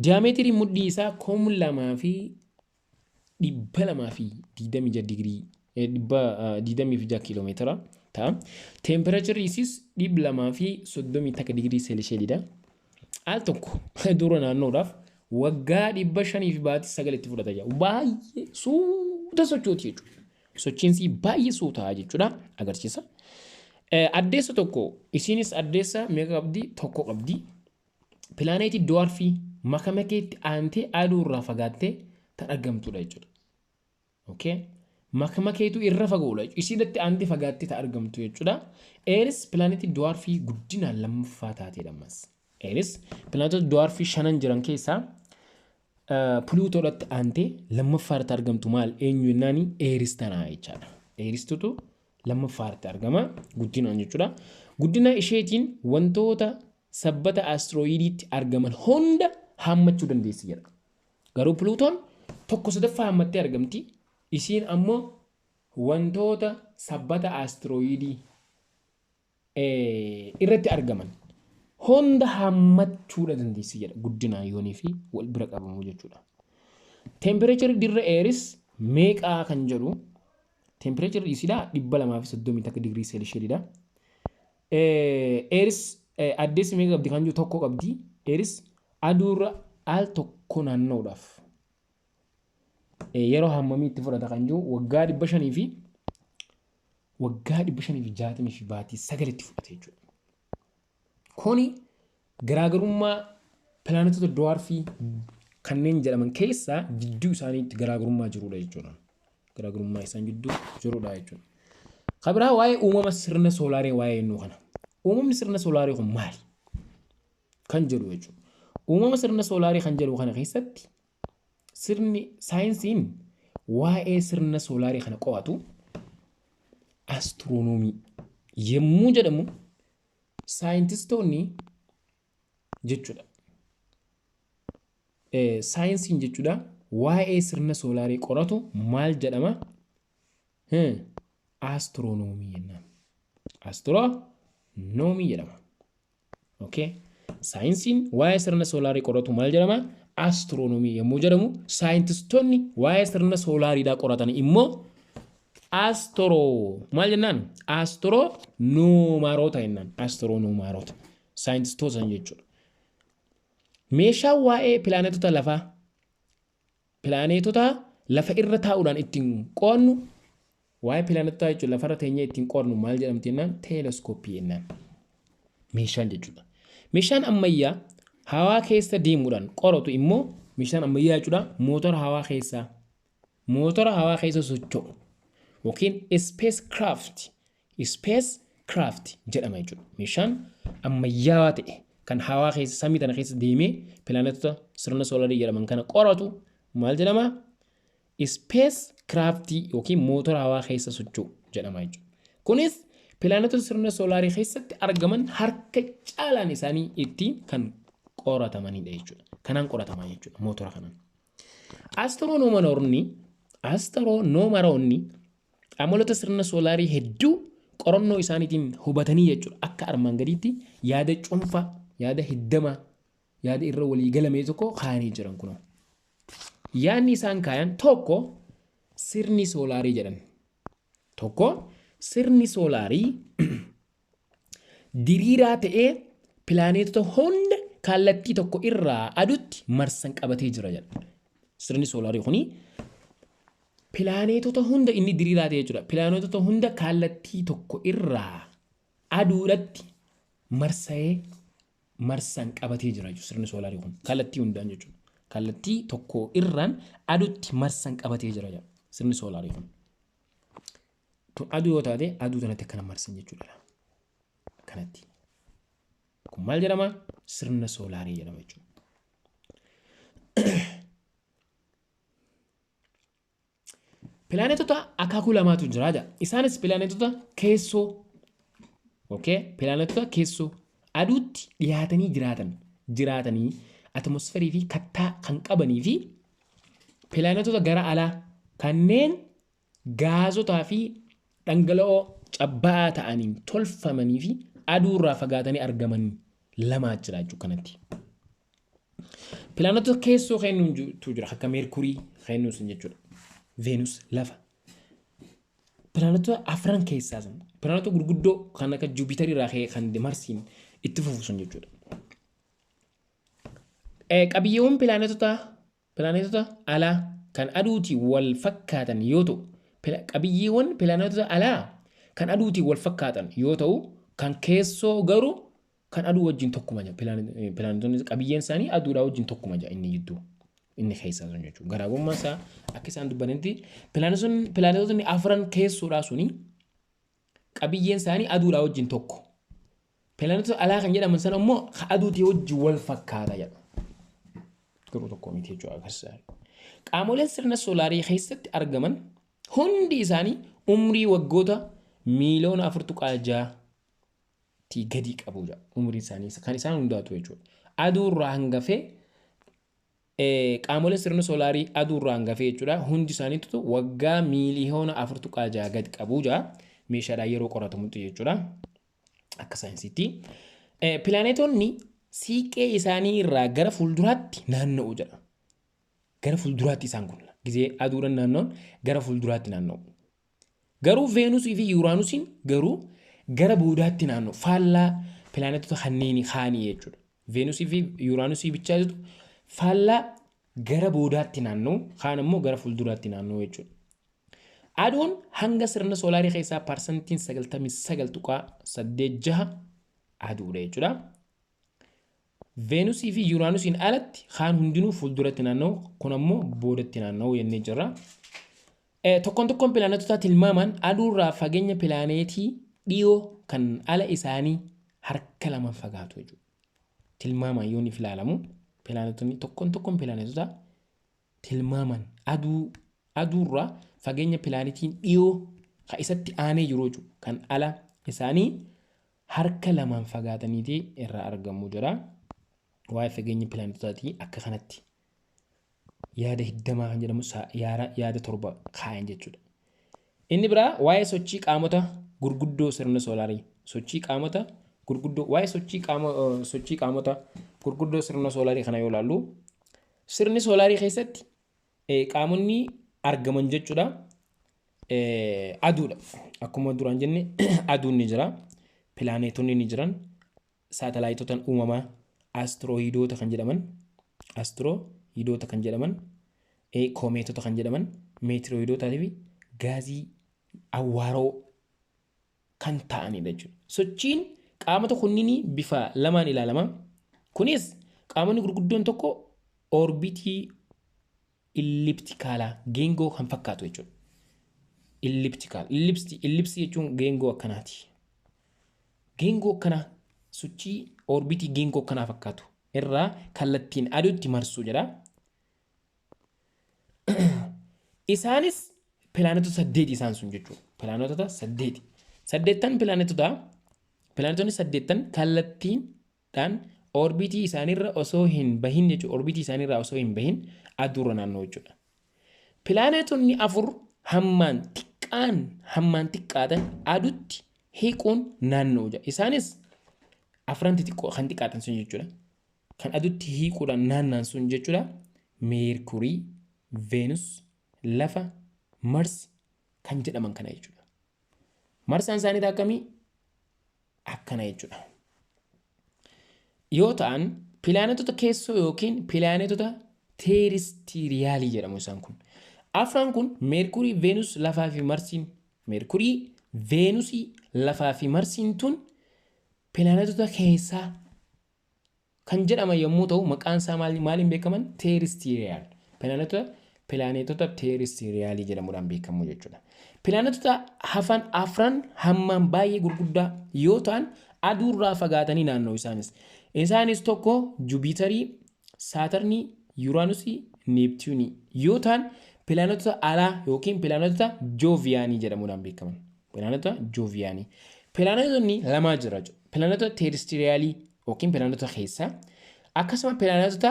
Diyaameetirii mudhii isaa 2226 digirii 26 kiiloomeetira ta'a. Temperature'rri isiis 231 digirii seelisheelidha. Al tokko dura naannoodhaaf waggaa 500 fi baatii 9 itti fudhata jira. Baay'ee suuta sochooti jechuudha. Sochiinsi baay'ee suutaa jechuudha agarsiisa. Addeessa tokko, isiinis addeessa meeqa qabdi? Tokko qabdi. Pilaaneetii dwarfii Makmakeetti aantee aduu irraa fagaattee kan argamtudha jechuudha. Okay? Makmakeetu irra fagoodha. Isiidhatti aantee fagaattee kan argamtu jechuudha. Eris pilaaneetii dwarfii guddinaan lammaffaa taateedha ammas. Eris pilaanetota dwarfii shanan jiran keessaa Pluutoodhatti aantee lammaffaa irratti argamtu maal eenyu jennaani, Eris tanaa jechaadha. Eristutu lammaffaa irratti argama guddinaan jechuudha. Guddina isheetiin wantoota sabbata astrooyidiitti argaman hunda haammachuu dandeessi jedha. Garuu Pluutoon tokko sadaffaa haammattee argamti. Isiin ammoo wantoota sabbata astrooyidii irratti argaman hunda haammachuudha dandeessi jedha, guddinaan yoonii fi wal bira qabamuu jechuudha. Temperature'rri dirra Eris meeqaa kan jedhu, temperature'rri isiidhaa 231 digirii seelisheelidha. Eris addeessi meeqa qabdi kan jedhu, tokko qabdi. Eris aduurra al tokko naanna'uudhaaf yeroo hammamii itti fudhata kan jiru, waggaa 500 fi waggaa 560 fi baatii 9 itti fudhate jechuudha. Kuni garaagarummaa pilaanetota dwarfii kanneen jedhaman keessaa jidduu isaaniitti garaagarummaa jirudha jechuudha. Garaagarummaa isaan jidduu jirudha jechuudha. Kan biraa waa'ee uumama sirna soolaarii waa'ee ennuu kana. Uumamni sirna soolaarii kun maali? Kan jedhu jechuudha. Uumama sirna soolaarii kan jedhu kana keessatti sirni saayinsiin waa'ee sirna soolaarii kana qo'atu astiroonoomii yommuu jedhamu, saayintistoonni jechuudha. Saayinsiin jechuudha waa'ee sirna soolaarii qoratu maal jedhama? Astiroonoomii jennaan. Astiroonoomii jedhama. Okay. Saayinsiin waa'ee sirna soolaarii qoratu maal jedhama? Astiroonoomii yommuu jedhamu, saayintistoonni waa'ee sirna soolaariidhaa qoratan immoo astro maal jennaan? Astiroonomaroota jennaan. Astiroonomaroota. Saayintistoota jechuudha. Meeshaan waa'ee pilaanetota lafaa, pilaanetota lafa irra taa'uudhaan ittiin qo'annu, waa'ee pilaanetotaa jechuun lafarra teenyee ittiin qo'annu maal jedhamti jennaan, teeleskooppii jennaan. Meeshaan jechuudha. Meeshaan ammayyaa hawaa keessa deemuudhaan qoratu immoo, meeshaan ammayyaa jechuudha, mootora hawaa keessa socho'u yookiin spacecraft jedhama jechuudha. Meeshaan ammayyaawaa ta'e kan hawaa keessa, samii tana keessa deemee pilaanetota sirna soolarii jedhaman kana qoratu maal jedhama? Spacecraft yookiin mootora hawaa keessa socho'u jedhama jechuudha. Kunis pilaanetota sirna soolaarii keessatti argaman harka caalaan isaanii ittiin kan qoratamanidha jechuudha. Kanaan qoratamaa jechuudha mootora kanaan. Astiroonomaroonni amaloota sirna soolaarii hedduu Qorannoo isaaniitiin hubatanii jechuudha. Akka armaan gadiitti yaada cuunfaa, yaada hiddamaa, yaada irra walii galame tokko kaayanii jiran kunoo. Yaadni isaan kaayan tokko sirni soolaarii jedhan. Tokko, sirni soolaarii diriiraa ta'ee pilaaneetota hunda kallattii tokko irraa aduutti marsan qabatee jira jedha. Sirni soolaarii kuni pilaaneetota hunda inni diriiraa ta'ee jechuudha. Pilaaneetota hunda kallattii tokko irraa aduudhatti marsa'ee marsan qabatee jira jechuudha sirni soolaarii kun kallattii hundaan jechuudha. Kallattii tokko irraan aduutti marsan qabatee jira jedha sirni soolaarii kun. Tun aduu yoo taate, aduu tanatti akkana marsan jechuudha. Akkanatti. Kun maal jedhama? Sirna soolaarii jedhama jechuudha. Pilaanetota akaakuu lamaatu jira jedha. Isaanis pilaanetota keessoo, okay? Pilaanetota keessoo aduutti dhiyaatanii jiraatanii atmosferii fi kattaa kan qabanii fi pilaanetota gara alaa kanneen gaazotaa fi dhangala'oo cabbaa'aa ta'aniin tolfamanii fi aduurraa fagaatanii argaman lamaa jira jechuudha kanatti. Pilaanetota keessoo kennuutu jira, akka Meerkurii kennuu sun jechuudha. Veenus, lafa. Pilaanetota afran keessaa sun pilaanetota gurguddoo kan akka Juupiterii irraa ka'ee kan Marsiin itti fufu sun jechuudha. Qabiyyeewwan pilaanetota alaa kan aduutiin wal fakkaatan yoo ta'u, qabiyyeewwan pilaanetota alaa kan aduutiin wal fakkaatan yoo ta'u, kan keessoo garuu kan aduu wajjin tokkuma jira. Pilaanetonni qabiyyeen isaanii aduudhaa wajjin tokkuma jira inni jidduu. Inni keessaa sun jechuudha. Garaagarummaan isaa akka isaan dubbanitti pilaanetonni afran keessoodhaa suni qabiyyeen isaanii aduudhaa wajjin tokko. Pilaanetota alaa kan jedhaman sana immoo aduutii wajjin wal fakkaata jedha. Garuu tokko miti jechuudha akkas. Qaamoleen sirna soolaarii keessatti argaman hundi isaanii umrii waggoota miiliyoona 4.6 tii gadi qabu jedha. Umrii isaanii kan isaan hundaatu jechuudha. Aduurraa hangafee qaamoleen sirna soolaarii aduurraa hangafee jechuudha. Hundi isaaniitu waggaa miiliyoona 4.6 gadi qabu jedha. Meeshaadhaan yeroo qoratamutti jechuudha. Akka saayinsiitti. Pilaanetoonni siiqee isaanii irraa gara fuulduraatti naanna'u jedha. Gara fuulduraatti isaan kun gizee aduudhaan naanna'uun gara fuulduraatti naanna'u. Garuu Veenusii fi Yuuraanusiin garuu gara boodaatti naanna'u. Faallaa pilaanetota kanneenii kaanii jechuudha. Veenusii fi Yuuraanusii bichaatu faallaa gara boodaatti naanna'u, kaan immoo gara fuulduraatti naanna'u jechuudha. Aduun hanga sirna soolaarii keessaa 99.86% aduudha jechuudha. Veenusii fi Yuuraanusiin alatti kaan hundinuu fuulduratti naanna'u, kun ammoo boodatti naanna'u jennee jirra. Tokkoon tokkoon pilaanetotaa tilmaamaan aduurraa fageenya pilaaneetii dhiyoo kan ala isaanii harka lama fagaatu jechuudha. Tilmaamaan yoo ni ilaalamu pilaanetonni tokkoon tokkoon pilaanetotaa tilmaamaan aduurraa fageenya pilaanetiin dhiyoo kan isatti aanee jiru jechuudha. Kan ala isaanii harka lamaan fagaataniiti irraa argamu jira. Waa'ee fageenya pilaanetotaatii akka kanatti yaada hiddamaa kan jedhamu yaada torba kaayan jechuudha. Inni biraa waa'ee sochii qaamota gurguddoo sirna soolaarii. Sochii qaamota gurguddoo, waa'ee sochii qaamota gurguddoo sirna soolaarii kana yoo ilaallu, sirni soolaarii keessatti qaamonni argaman jechuudha. Aduudha. Akkuma duraan jenne aduun ni jira. Pilaanetonni ni jiran. Saatalaayitota uumamaa, astrooyidoota kan jedhaman, astrooyidoota kan jedhaman, koomeetota kan jedhaman, meetirooyidootaa fi gaazii awwaaroo kan ta'anidha jechuudha. Sochiin qaamota kunniin bifa lamaan ilaalama. Kunis qaamonni gurguddoon tokko oorbitii illiptikaalaa, geengoo kan fakkaatu jechuudha. Elliptical. Ellipsii jechuun geengoo akkanaati. Geengoo akkanaa, sochii oorbitii geengoo akkanaa fakkaatu irraa kallattiin aduutti marsuu jedha. Isaanis pilaanetota saddeeti isaan sun jechuudha. Pilaanetota saddeeti. Saddeettan pilaanetota, pilaanetonni saddeettan kallattiidhaan oorbitii isaaniirra osoo hin bahin jechuudha. Oorbitii isaaniirraa osoo hin bahin aduurra naanna'u jechuudha. Pilaanetonni afur hammaan xiqqaan, hammaan xiqqaatan aduutti hiiquun naanna'u jedha. Isaanis afran xixiqqoo kan xiqqaatan sun jechuudha. Kan aduutti hiiquudhaan naanna'an sun jechuudha. Meerkurii, Veenus, Lafa, Mars kan jedhaman kana jechuudha. Marsaan isaanii akkamii? Akkana jechuudha. Yoo ta'an pilaanetota keessoo yookiin pilaanetota teeristiriyaalii jedhamu isaan kun. Afran kun Meerkurii, Veenus, Lafaa fi Marsiin. Meerkurii, Veenusii, Lafaa fi Marsiin tun pilaanetota keessaa kan jedhaman yommuu ta'u maqaan isaa maaliin beekaman? Teeristiriyaal. Pilaanetota teeristiriyaalii jedhamuudhaan beekamu jechuudha. Pilaanetota hafan afran hammaan baay'ee gurguddaa yoo ta'an aduurraa fagaatanii naanna'u isaanis. Isaanis tokko Juupitarii, Saatarnii, Yuuraanusii, Neeptuunii yoo ta'an pilaanetota alaa yookiin pilaanetota Jooviyaanii jedhamuudhaan beekaman. Pilaanetota Jooviyaanii. Pilaanetonni lamaa jira jechuudha. Pilaanetota teeristiriyaalii yookiin pilaanetota keessaa akkasuma pilaanetota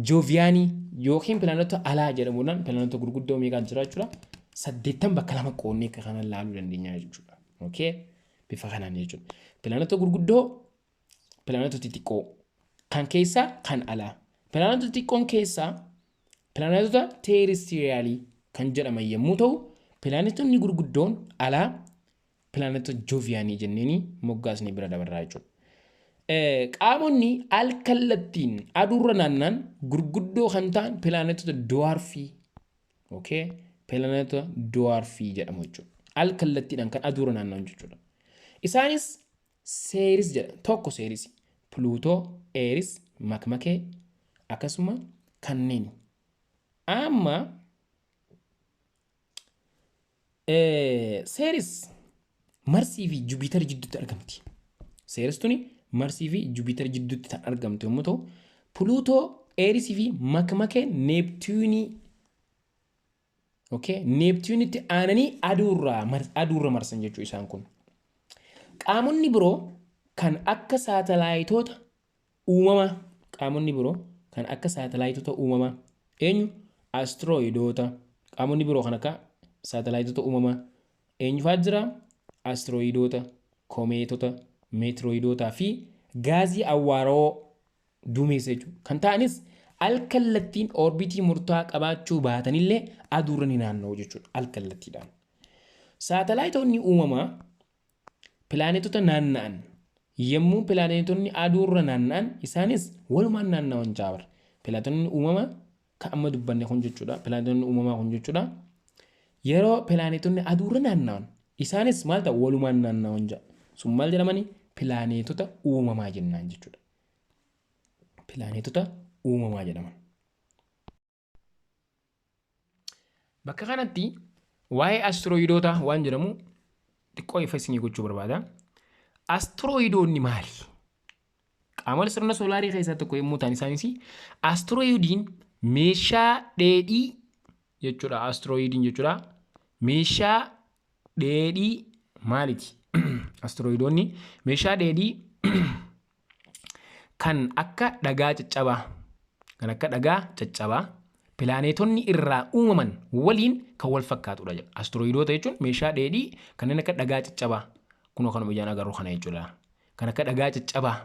Jooviyaanii yookiin pilaanetota alaa jedhamuudhaan pilaanetota gurguddoo meeqaan jira jechuudha. 80 bakka lama qoodnee akka kanaan ilaaluu dandeenya jechuudha. Okay? Bifa kanaan jechuudha. Pilaanetota gurguddoo, pilaanetota xixiqqoo kan keessaa kan alaa. Pilaanetota xixiqqoon keessaa pilaanetota teeristiriyaalii kan jedhaman yommuu ta'u, pilaanetonni gurguddoon alaa pilaanetota Jooviyaanii jenneeni moggaasnee bira dabarraa jechuudha. Qaamonni al kallattiin aduurra naanna'an gurguddoo kan ta'an pilaanetota duwaarfii, okay? Pilaanetota duwaarfii jedhamu jechuudha. Al kallattiidhaan kan aduurra naanna'an jechuudha. Isaanis Seeris jedha. Tokko Seeris, Pluutoo, Eeris, Makmakee akkasuma kanneen. Amma Seeris Marsii fi Juupiter jidduutti argamti. Seeris tuni Marsii fi Juupiter jidduutti kan argamtu yommuu ta'u, Pluutoo, Eerisii fi Makmakee Neeptuunii, okay, Neeptuunitti aananii aduurra marsan jechuu isaan kun. Qaamonni biroo kan akka saatalaayitoota uumamaa, qaamonni biroo kan akka saatalaayitoota uumamaa eenyu? Astrooyidoota. Qaamonni biroo kan akka saatalaayitoota uumamaa eenyu fa'aa jira? Astrooyidoota, komeetota, meetirooyidootaa fi gaazii awwaaroo duumessa jechuudha. Kan ta'anis al kallattiin oorbitii murtaa'aa qabaachuu baatanillee aduurra ni naanna'u jechuudha al kallattiidhaan. Saatalaayitoonni uumamaa pilaanetota naanna'an yommuu pilaanetonni aduurra naanna'an isaanis walumaan naanna'an jaabar. Pilaanetonni uumamaa kan amma dubbanne kun jechuudha. Pilaanetonni uumamaa kun jechuudha. Yeroo pilaanetonni aduurra naanna'an isaanis maal ta'u? Walumaan naanna'an ja'a. Sun maal jedhamani? Pilaanetota uumamaa jennaan jechuudha. Pilaanetota uumamaa jedhaman. Bakka kanatti waa'ee astrooyidoota waan jedhamu xiqqoo ifa isinii gochuu barbaada. Astrooyidoonni maali? Qaamolee sirna soolaarii keessaa tokko yommuu ta'an isaanis astrooyidiin meeshaa dheedhii jechuudha. Astrooyidiin jechuudha. Meeshaa dheedhii maaliti? Astrooyidoonni meeshaa dheedhii kan akka dhagaa caccabaa kan akka dhagaa caccabaa pilaaneetonni irraa uumaman waliin kan wal fakkaatudha jedha. Astrooyidoota jechuun meeshaa dheedhii kanneen akka dhagaa caccabaa kunoo kanuma ijaan agarru kana jechuudha. Kan akka dhagaa caccabaa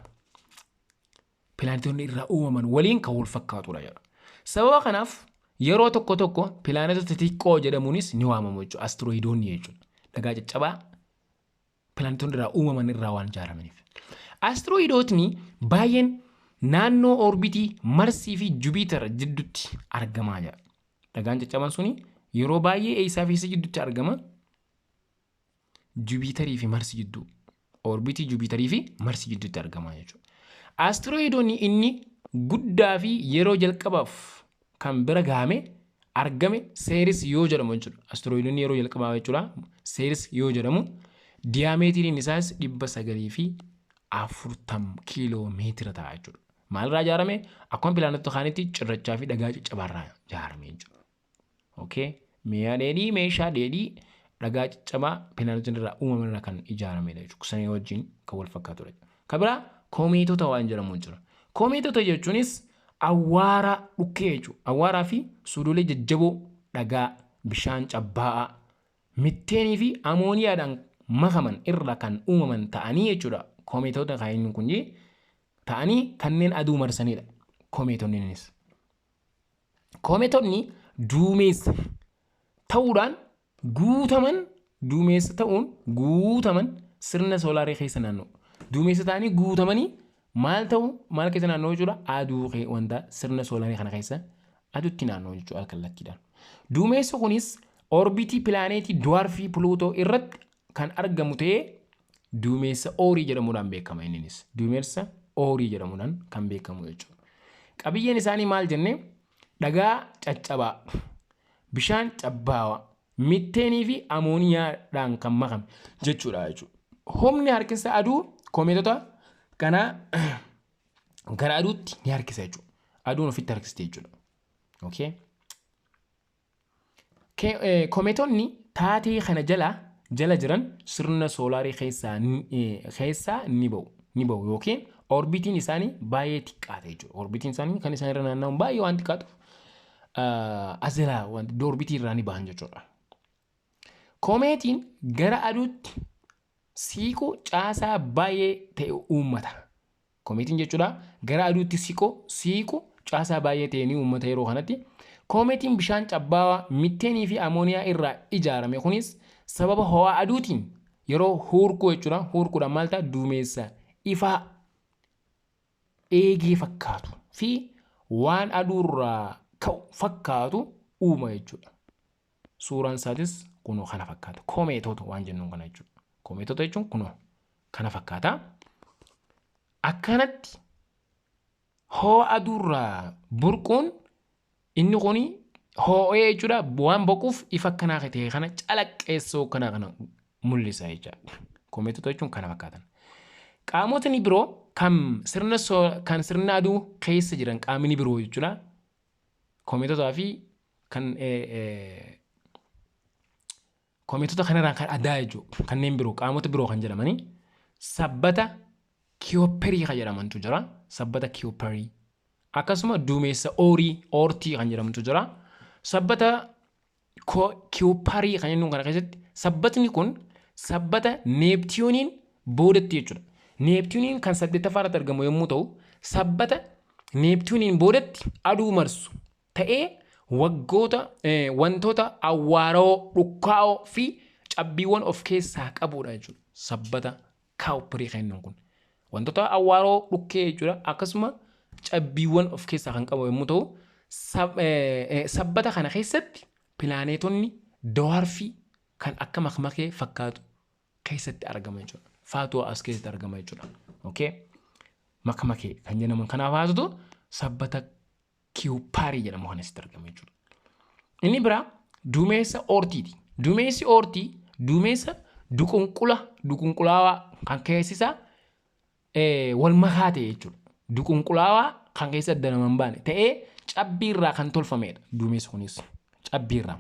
pilaanetoonni irraa uumaman waliin kan wal fakkaatudha jedha. Sababa kanaaf yeroo tokko tokko pilaanetota xixiqqoo jedhamuunis ni waamamu jechuudha. Astrooyidoonni jechuudha. Dhagaa caccabaa pilaanetoonni irraa uumaman irraa waan ijaaramaniif. Astrooyidootni baay'een naannoo oorbitii Marsii fi Juupiter jidduutti argamaa jira. Dhagaan caccaban suni yeroo baay'ee eessaa fi eessa jidduutti argama? Juupiterii fi Marsi jidduu. Oorbitii Juupiterii fi Marsi jidduutti argama jechuudha. Astrooyidoonni inni guddaa fi yeroo jalqabaaf kan bira gahame argame Seeris yoo jedhamu jechuudha. Astrooyidoonni yeroo jalqabaaf jechuudha. Seeris yoo jedhamu diyaameetiriin isaas 940 kiiloo meetira ta'a jechuudha. Maalirraa ijaarame? Akkuma pilaanetota kaanitti cirrachaa fi dhagaa caccabaarraa ijaarame jechuudha. Okay? Mi'a dheedhii, meeshaa dheedhii dhagaa caccabaa pilaanetota irraa uumaman irraa kan ijaaramedha jechuudha. Sanii wajjin kan wal fakkaatudha. Kan biraa koomeetota waan jedhamu jira. Koomeetota jechuunis awwaara dhukkee jechuudha. Awwaaraa fi suudolee jajjaboo dhagaa, bishaan cabbaa'aa, mitteenii fi amooniyaadhaan makaman irra kan uumaman ta'anii jechuudha. Koomeetota kan inni kun ta'anii kanneen aduu marsanidha. Koomeetonnis. Koomeetonni duumessa ta'uudhaan guutaman, duumessa ta'uun guutaman sirna soolaarii keessa naanna'u. Duumessa ta'anii guutamanii maal ta'u, maal keessa naanna'u jechuudha? Aduu wanta sirna soolaarii kana keessa aduutti naanna'u jechuudha kallattiidhaan. Duumessi kunis orbitii pilaaneetii dwarfii Pluutoo irratti kan argamu ta'ee duumessa Oorii jedhamuudhaan beekama inninis. Duumessa Oorii jedhamuudhaan kan beekamu jechuudha. Qabiyyeen isaanii maal jennee? Dhagaa caccabaa, bishaan cabbaawaa, mitteenii fi amooniyaadhaan kan makame jechuudha. Humni harkisa aduu koomeetota kana gara aduutti ni harkisa jechuudha. Aduun ofitti harkiste jechuudha. Okay. Koomeetonni taatee kana jala jiran sirna soolaarii keessaa ni ba'u yookiin orbitiin isaanii baay'ee xiqqaata jechuudha. Orbitiin isaanii kan isaan irra naanna'u baay'ee waan xiqqaatuuf as jalaa orbitii irraa ni bahan jechuudha. Koomeetiin gara aduutti siiqu caasaa baay'ee ta'e uummata. Koomeetiin jechuudha gara aduutti siiqu caasaa baay'ee ta'e ni uummata yeroo kanatti. Koomeetiin bishaan cabbaawaa, mitteenii fi amooniyaa irraa ijaarame kunis sababa ho'a aduutiin yeroo huurkuu jechuudha. Huurkuudhaan maal ta'a? Duumessa ifaa eegee fakkaatu fi waan aduurraa ka'u fakkaatu uuma jechuudha. Suuraan isaatis kunoo kana fakkaata. Koomeetota waan jennuun kana jechuudha. Koomeetota jechuun kunoo kana fakkaata. Akkanatti ho'a aduurraa burquun inni kuni ho'ee jechuudha, waan boquuf ifa akkanaa ta'e kana, calaqqeessoo kana kana mul'isa jechuudha. Koomeetota jechuun kana fakkaatan. Qaamotni biroo kan sirna aduu keessa jiran, qaamni biroo jechuudha. Koomeetotaa fi kan koomeetota kanarraa kan addaa jechuudha. Kanneen biroo, qaamota biroo kan jedhamanii sabbata Kiyoopperii kan jedhamantu jira. Sabbata Kiyoopperii. Akkasuma duumessa Oorii, Oortii kan jedhamutu jira. Sabbata Kiyoopparii kan jennuun kana keessatti sabbatni kun sabbata Neeptiyooniin boodatti jechuudha. Neeptiyooniin kan saddeettaffaa irratti argamu yommuu ta'u, sabbata Neeptiyooniin boodatti aduu marsu ta'ee waggoota wantoota awwaaroo, dhukkaa'oo fi cabbiiwwan of keessaa qabudha jechuudha. Sabbata Kaawuppirii kan jennuun kun. Wantoota awwaaroo, dhukkee jechuudha. Akkasuma cabbiiwwan of keessaa kan qabu yommuu ta'u, sabbata kana keessatti pilaaneetonni dwarfii kan akka makmakee fakkaatu keessatti argama jechuudha. Faatuu as keessatti argama jechuudha. Okay? Makmakee kan jedhaman kanaaf haatutu sabbata Kiyuppaarii jedhamu kan asitti argama jechuudha. Inni biraa duumessa Oortiiti. Duumessi Oortii duumessa duqunqula duqunqulaawaa kan keessi isaa wal makaa ta'e jechuudha. Duqunqulaawaa kan keessa adda nama hin baane ta'ee cabbiirraa kan tolfamedha. Duumessi kunis cabbiirraa.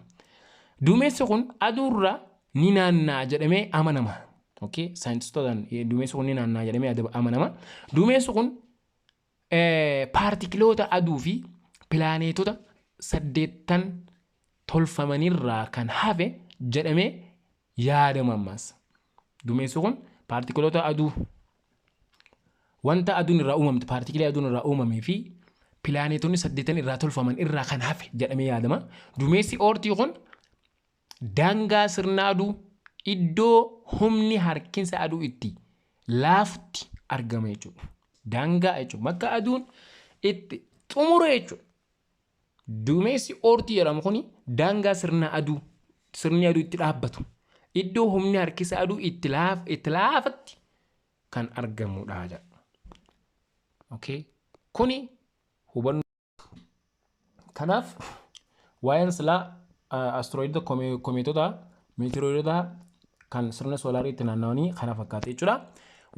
Duumessi kun aduurraa ni naanna'a jedhamee amanama. Okay? Saayintistootaan duumessi kun ni naanna'a jedhamee amanama. Duumessi kun paartikiloota aduu fi pilaaneetota saddeettan tolfamanirraa kan hafe jedhamee yaadama ammas. Duumessi kun paartikiloota aduu, wanta aduun irraa uumamte, paartikilii aduun irraa uumamee fi pilaaneetonni saddeettan irraa tolfaman irraa kan hafe jedhamee yaadama. Duumessi Oortii kun daangaa sirna aduu iddoo humni harkinsa aduu itti laafutti argama jechuudha. Daangaa jechuudha. Bakka aduun itti xumuru jechuudha. Duumessi Oortii jedhamu kuni daangaa sirna aduu, sirni aduu itti dhaabbatu, iddoo humni harkisa aduu itti laafatti kan argamudha jedha. Okay. Kuni hubannoo. Kanaaf waa'een silaa asteroidota, komeetota, meetiroidota kan sirna soolaarii itti naanna'anii kana fakkaata jechuudha.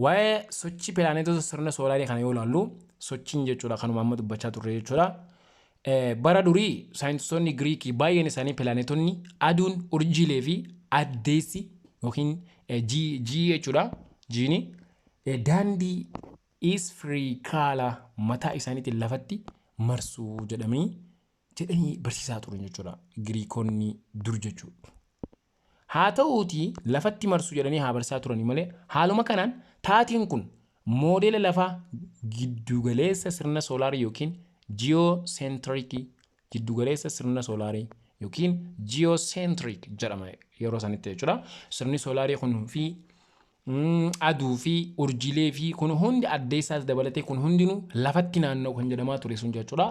Waa'ee sochii pilaaneetota sirna soolaarii kana yoo ilaallu, sochiin jechuudha kanuma amma dubbachaa turre jechuudha. Bara durii saayintistoonni Giriikii baay'een isaanii pilaaneetonni, aduun, urjiilee fi addeessi yookiin ji'i jechuudha. Jiini daandii isfiriikaala mataa isaaniitiin lafatti marsuu jedhanii barsiisaa turan jechuudha. Giriikonni dur jechuudha. Haa ta'uutii lafatti marsu jedhanii haa barsaa turanii malee, haaluma kanaan taatiin kun moodela lafaa giddugaleessa sirna soolaarii yookiin ji'oosentirikii, giddugaleessa sirna soolaarii yookiin ji'oosentriik jedhama yeroo sanitti jechuudha. Sirni soolaarii kun fi aduu fi urjiilee fi kun hundi, addeessaas dabalatee, kun hundinuu lafatti naanna'u kan jedhamaa ture sun jechuudha.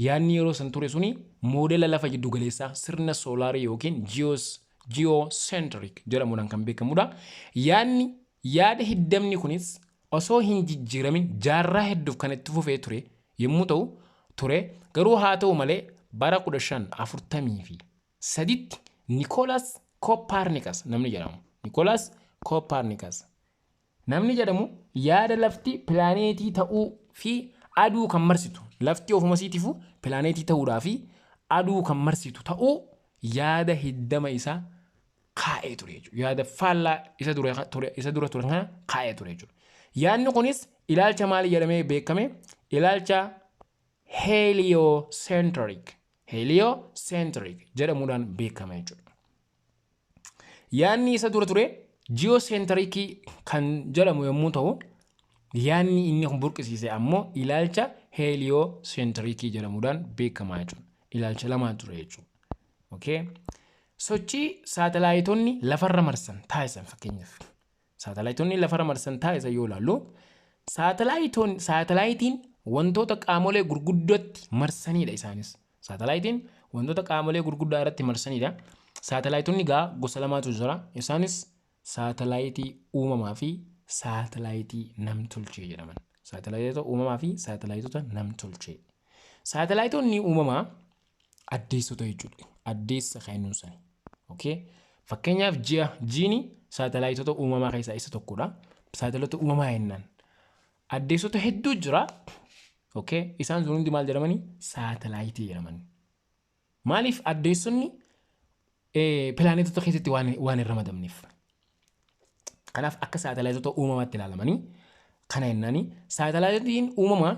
Yaadni yeroo san ture suni moodela lafa giddugaleessaa sirna soolaarii yookiin geocentric jedhamuudhaan kan beekamudha. Yaadni yaada hiddamni kunis osoo hin jijjiiramin jaarraa hedduuf kan itti fufee ture yommuu ta'u ture. Garuu haa ta'u malee bara 1543tti Nikoolaas Kooppaarnikas namni jedhamu, Nikoolaas Kooppaarnikas namni jedhamu, yaada lafti pilaaneetii ta'uu fi aduu kan marsitu, lafti ofuma isiitiifuu pilaaneetii ta'uudhaa fi aduu kan marsitu ta'uu yaada hiddama isaa kaa'ee ture jechuudha. Yaada faallaa isa dura ture kana kaa'ee ture jechuudha. Yaadni kunis ilaalcha maalii jedhamee beekame? Ilaalcha heliocentric jedhamuudhaan beekama jechuudha. Yaadni isa dura ture geocentricii kan jedhamu yommuu ta'u, yaadni inni kun burqisiise ammoo ilaalcha heliocentricii jedhamuudhaan beekama jechuudha. Ilaalcha lamaan ture jechuudha. Okay. Sochii saatalaayitoonni lafarra marsan taasisan, fakkeenyaaf. Saatalaayitoonni lafarra marsan taasisan yoo ilaallu, saatalaayitiin wantoota qaamolee gurguddootti marsanidha isaanis. Saatalaayitiin wantoota qaamolee gurguddaa irratti marsanidha. Saatalaayitoonni gaa gosa lamaatu jira. Isaanis saatalaayitii uumamaa fi saatalaayitii namtolchee jedhaman. Saatalaayitoota uumamaa fi saatalaayitoota namtolchee. Saatalaayitoonni uumamaa addeessota jechuudha. Addeessa kan inni sani. Okay? Fakkeenyaaf ji'a, jiini saatalaayitoota uumamaa keessaa isa tokkodha. Saatalaayitoota uumamaa jennaan. Addeessota hedduu jira. Okay? Isaan sun hundi maal jedhamani? Saatalaayitii jedhaman. Maaliif? Addeessonni pilaanetota keessatti waan hin ramadamneef. Kanaaf akka saatalaayitoota uumamaatti ilaalamanii kana jennaani. Saatalaayitiin uumamaa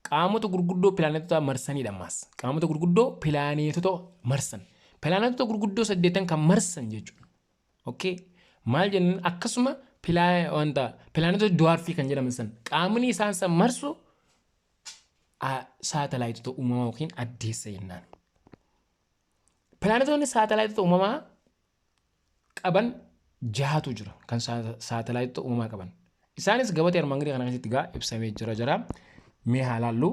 qaamota gurguddoo pilaanetota marsanidha ammaas. Qaamota gurguddoo pilaanetota marsan. Pilaanetota gurguddoo saddeetan kan marsan jechuudha. Okay. Maal jennan, akkasuma wanta pilaanetota dwarfii kan jedhaman san qaamni isaan san marsu saatalaayitoota uumamaa yookiin addeessa jennaan. Pilaanetoonni saatalaayitoota uumamaa qaban jahatu jira, kan saatalaayitoota uumamaa qaban. Isaanis gabatee armaan gadii kana keessatti gaa ibsamee jira. Mee haa laallu.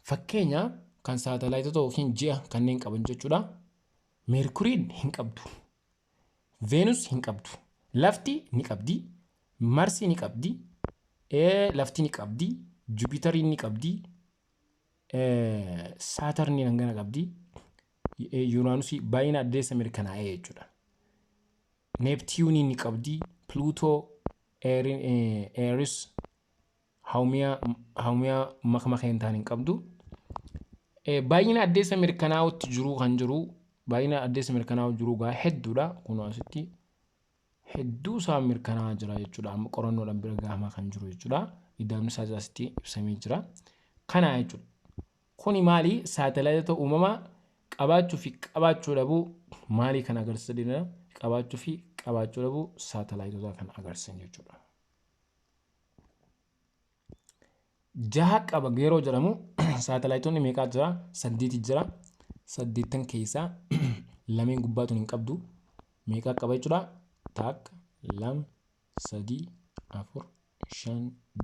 Fakkeenya kan saatalaayitoota yookiin ji'a kanneen qaban jechuudha. Meerkuriin hin qabdu. Veenus hin qabdu. Lafti ni qabdi. Marsi ni qabdi. Lafti ni qabdi. Jupitariin ni qabdi. Saatarniin hangana qabdi. Yuuraanusii baay'ina addeessa mirkanaa'ee jechuudha. Neeptiyuuniin ni qabdi. Pluutoo, Eeris, Hawumiyaa makmaka hin taane hin qabdu. Baay'ina addeessa mirkanaa'utti jiru kan jiru, baay'ina addeessa mirkanaa'u jiru gaa hedduudha. Kun asitti hedduu isaa mirkanaa'aa jira jechuudha. Amma qorannoodhaan bira gahamaa kan jiru jechuudha. Iddaamni isaa asitti ibsamee jira. Kana jechuudha. Kuni maali? Saatalaayitoota uumamaa qabaachuu fi qabaachuu dhabuu maalii kan agarsiisanidha? Qabaachuu fi qabaachuu dhabuu saatalaayitoota kan agarsiisan jechuudha. Jaha qaba yeroo jedhamu, saatalaayitoonni meeqaa jira? Saddeeti jira. Saddeettan keessaa lameen gubbaatuun hin qabdu. Meeqaa qaba jechuudha? Takka, lama, sadii, afur, shan,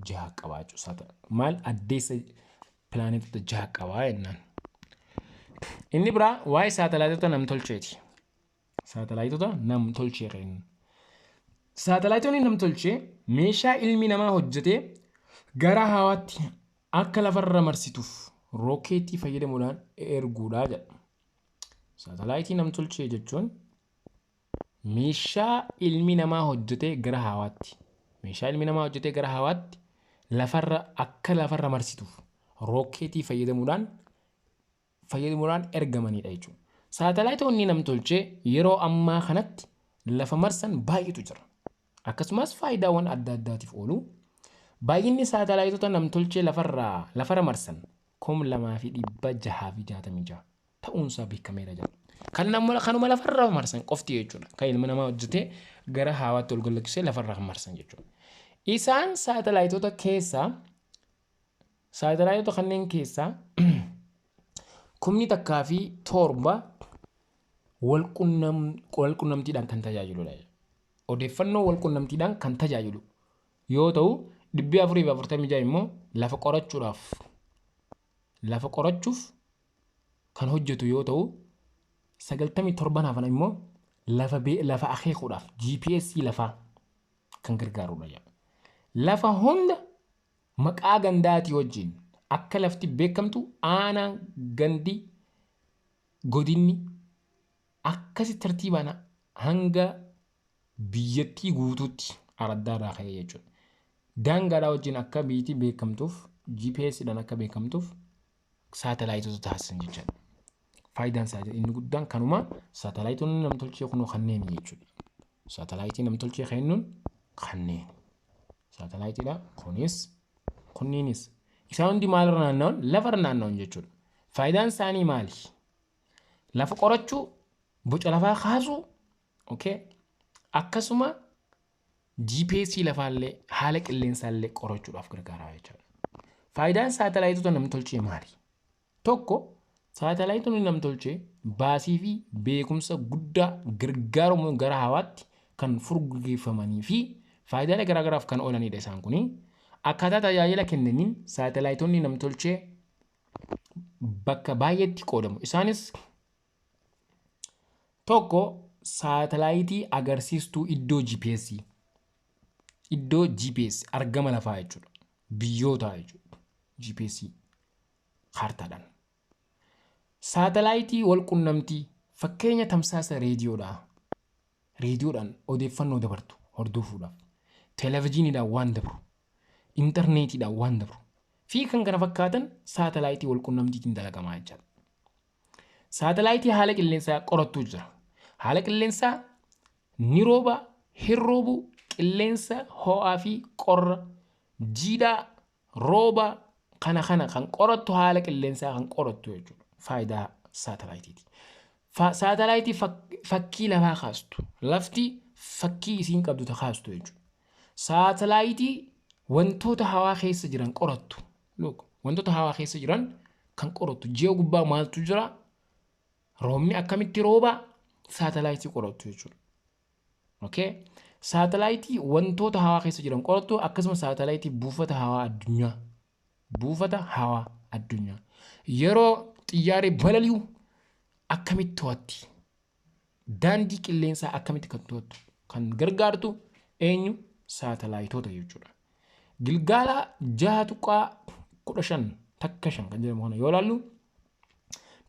jaha qaba jechuudha. Maal, addeessa pilaanetota jaha qaba jennaan. Inni biraa waa'ee saatalaayitoota namtolcheeti. Saatalaayitoota namtolchee kennu. Saatalaayitoonni namtolchee meeshaa ilmi namaa hojjetee gara hawaatti akka lafarra marsituuf rookeetii fayyadamuudhaan erguudha jedha. Saatalaayitii namtolchee jechuun meeshaa ilmi namaa hojjetee gara hawaatti, meeshaa ilmi namaa hojjetee gara hawaatti lafarra akka lafarra marsituuf rookeetii fayyadamuudhaan ergamanidha jechuudha. Saatalaayitoonni namtolchee yeroo ammaa kanatti lafa marsan baay'eetu jira. Akkasumas faayidaawwan adda addaatiif oolu. Baay'inni saatalaayitoota namtolchee lafarra marsan 2666 ta'uunsaa beekameera jira. Kan kanuma lafarra marsan qofti jechuudha. Kan ilma namaa hojjetee gara hawaatti ol galakkisee lafarra marsan jechuudha. Isaan saatalaayitoota keessaa, saatalaayitoota kanneen keessaa 1007 wal qunnamtiidhaan kan tajaajiludha. Odeeffannoo wal qunnamtiidhaan kan tajaajilu yoo ta'u, 446 immoo lafa qorachuudhaaf, lafa qorachuuf kan hojjetu yoo ta'u, 97 hafan immoo lafa akeekuudhaaf, GPS lafaa kan gargaarudha. Lafa hunda maqaa gandaatii wajjin akka lafti beekamtu, aanaa, gandi, godinni akkasi tartiibaan hanga biyyattii guutuutti araddaarraa ka'ee jechuudha. Daangaadhaa wajjin akka biyyattii beekamtuuf, GPSdhaan akka beekamtuuf saatalaayitoota taasisan jechuudha. Faayidaan isaa inni guddaan kanuma. Saatalaayitoonni namtolchee kunoo kanneen jechuudha. Saatalaayitii namtolchee kennuun kanneen. Saatalaayitiidha kunis, kunniinis. Isaan hundi maalirra naanna'an? Lafarra naanna'an jechuudha. Faayidaan isaanii maali? Lafa qorachuu, boca lafaa kaasuu, okay? Akkasuma GPS lafaallee, haala qilleensaallee qorachuudhaaf gargaara jechuudha. Faayidaan saatalaayitoota namtolchee maali? Tokko, saatalaayitoonni namtolchee baasii fi beekumsa guddaa gargaaramuun gara hawaatti kan furguggeeffamanii fi faayidaalee garaagaraaf kan oolanidha isaan kuni. Akkaataa tajaajila kennaniin saatalaayitoonni namtolchee bakka baay'eetti qoodamu. Isaanis tokko, saatalaayitii agarsiistuu iddoo GPS. Iddoo GPS argama lafaa jechuudha. Biyyoota jechuudha. GPS kaartaadhaan. Saatalaayitii wal qunnamtii, fakkeenya tamsaasa reediyoodhaa. Reediyoodhaan odeeffannoo dabartu hordofuudhaaf. Televezyiiniidhaan waan dabru. Intarneetiidhaan waan dabru. Fi kan kana fakkaatan saatalaayitii wal qunnamtiitiin dalagamaa jechaadha. Saatalaayitii haala qilleensaa qorattuu jira. Haala qilleensaa ni rooba, hin roobu, qilleensa ho'aa fi qorra, jiidhaa, rooba kana kan qorattu, haala qilleensaa kan qorattu jechuudha. Faayidaa saatalaayitiiti. Saatalaayitii fakkii lafaa kaastu. Lafti fakkii isiin qabdu ta kaastu jechuudha. Saatalaayitii wantoota hawaa keessa jiran qorattu. Look, wantoota hawaa keessa jiran kan qorattu. Ji'a gubbaa maaltu jira? Roobni akkamitti rooba? Saatalaayitii qorattu jechuudha. Okay? Saatalaayitii wantoota hawaa keessa jiran qorattu, akkasuma saatalaayitii buufata hawaa addunyaa. Buufata hawaa addunyaa. Yeroo xiyyaarri balali'u akkamitti to'atti? Daandii qilleensaa akkamitti kan to'attu? Kan gargaartu eenyu? Saatalaayitoota jechuudha. Gilgaala 6.15 takka 5 kan jedhamu kana yoo ilaallu,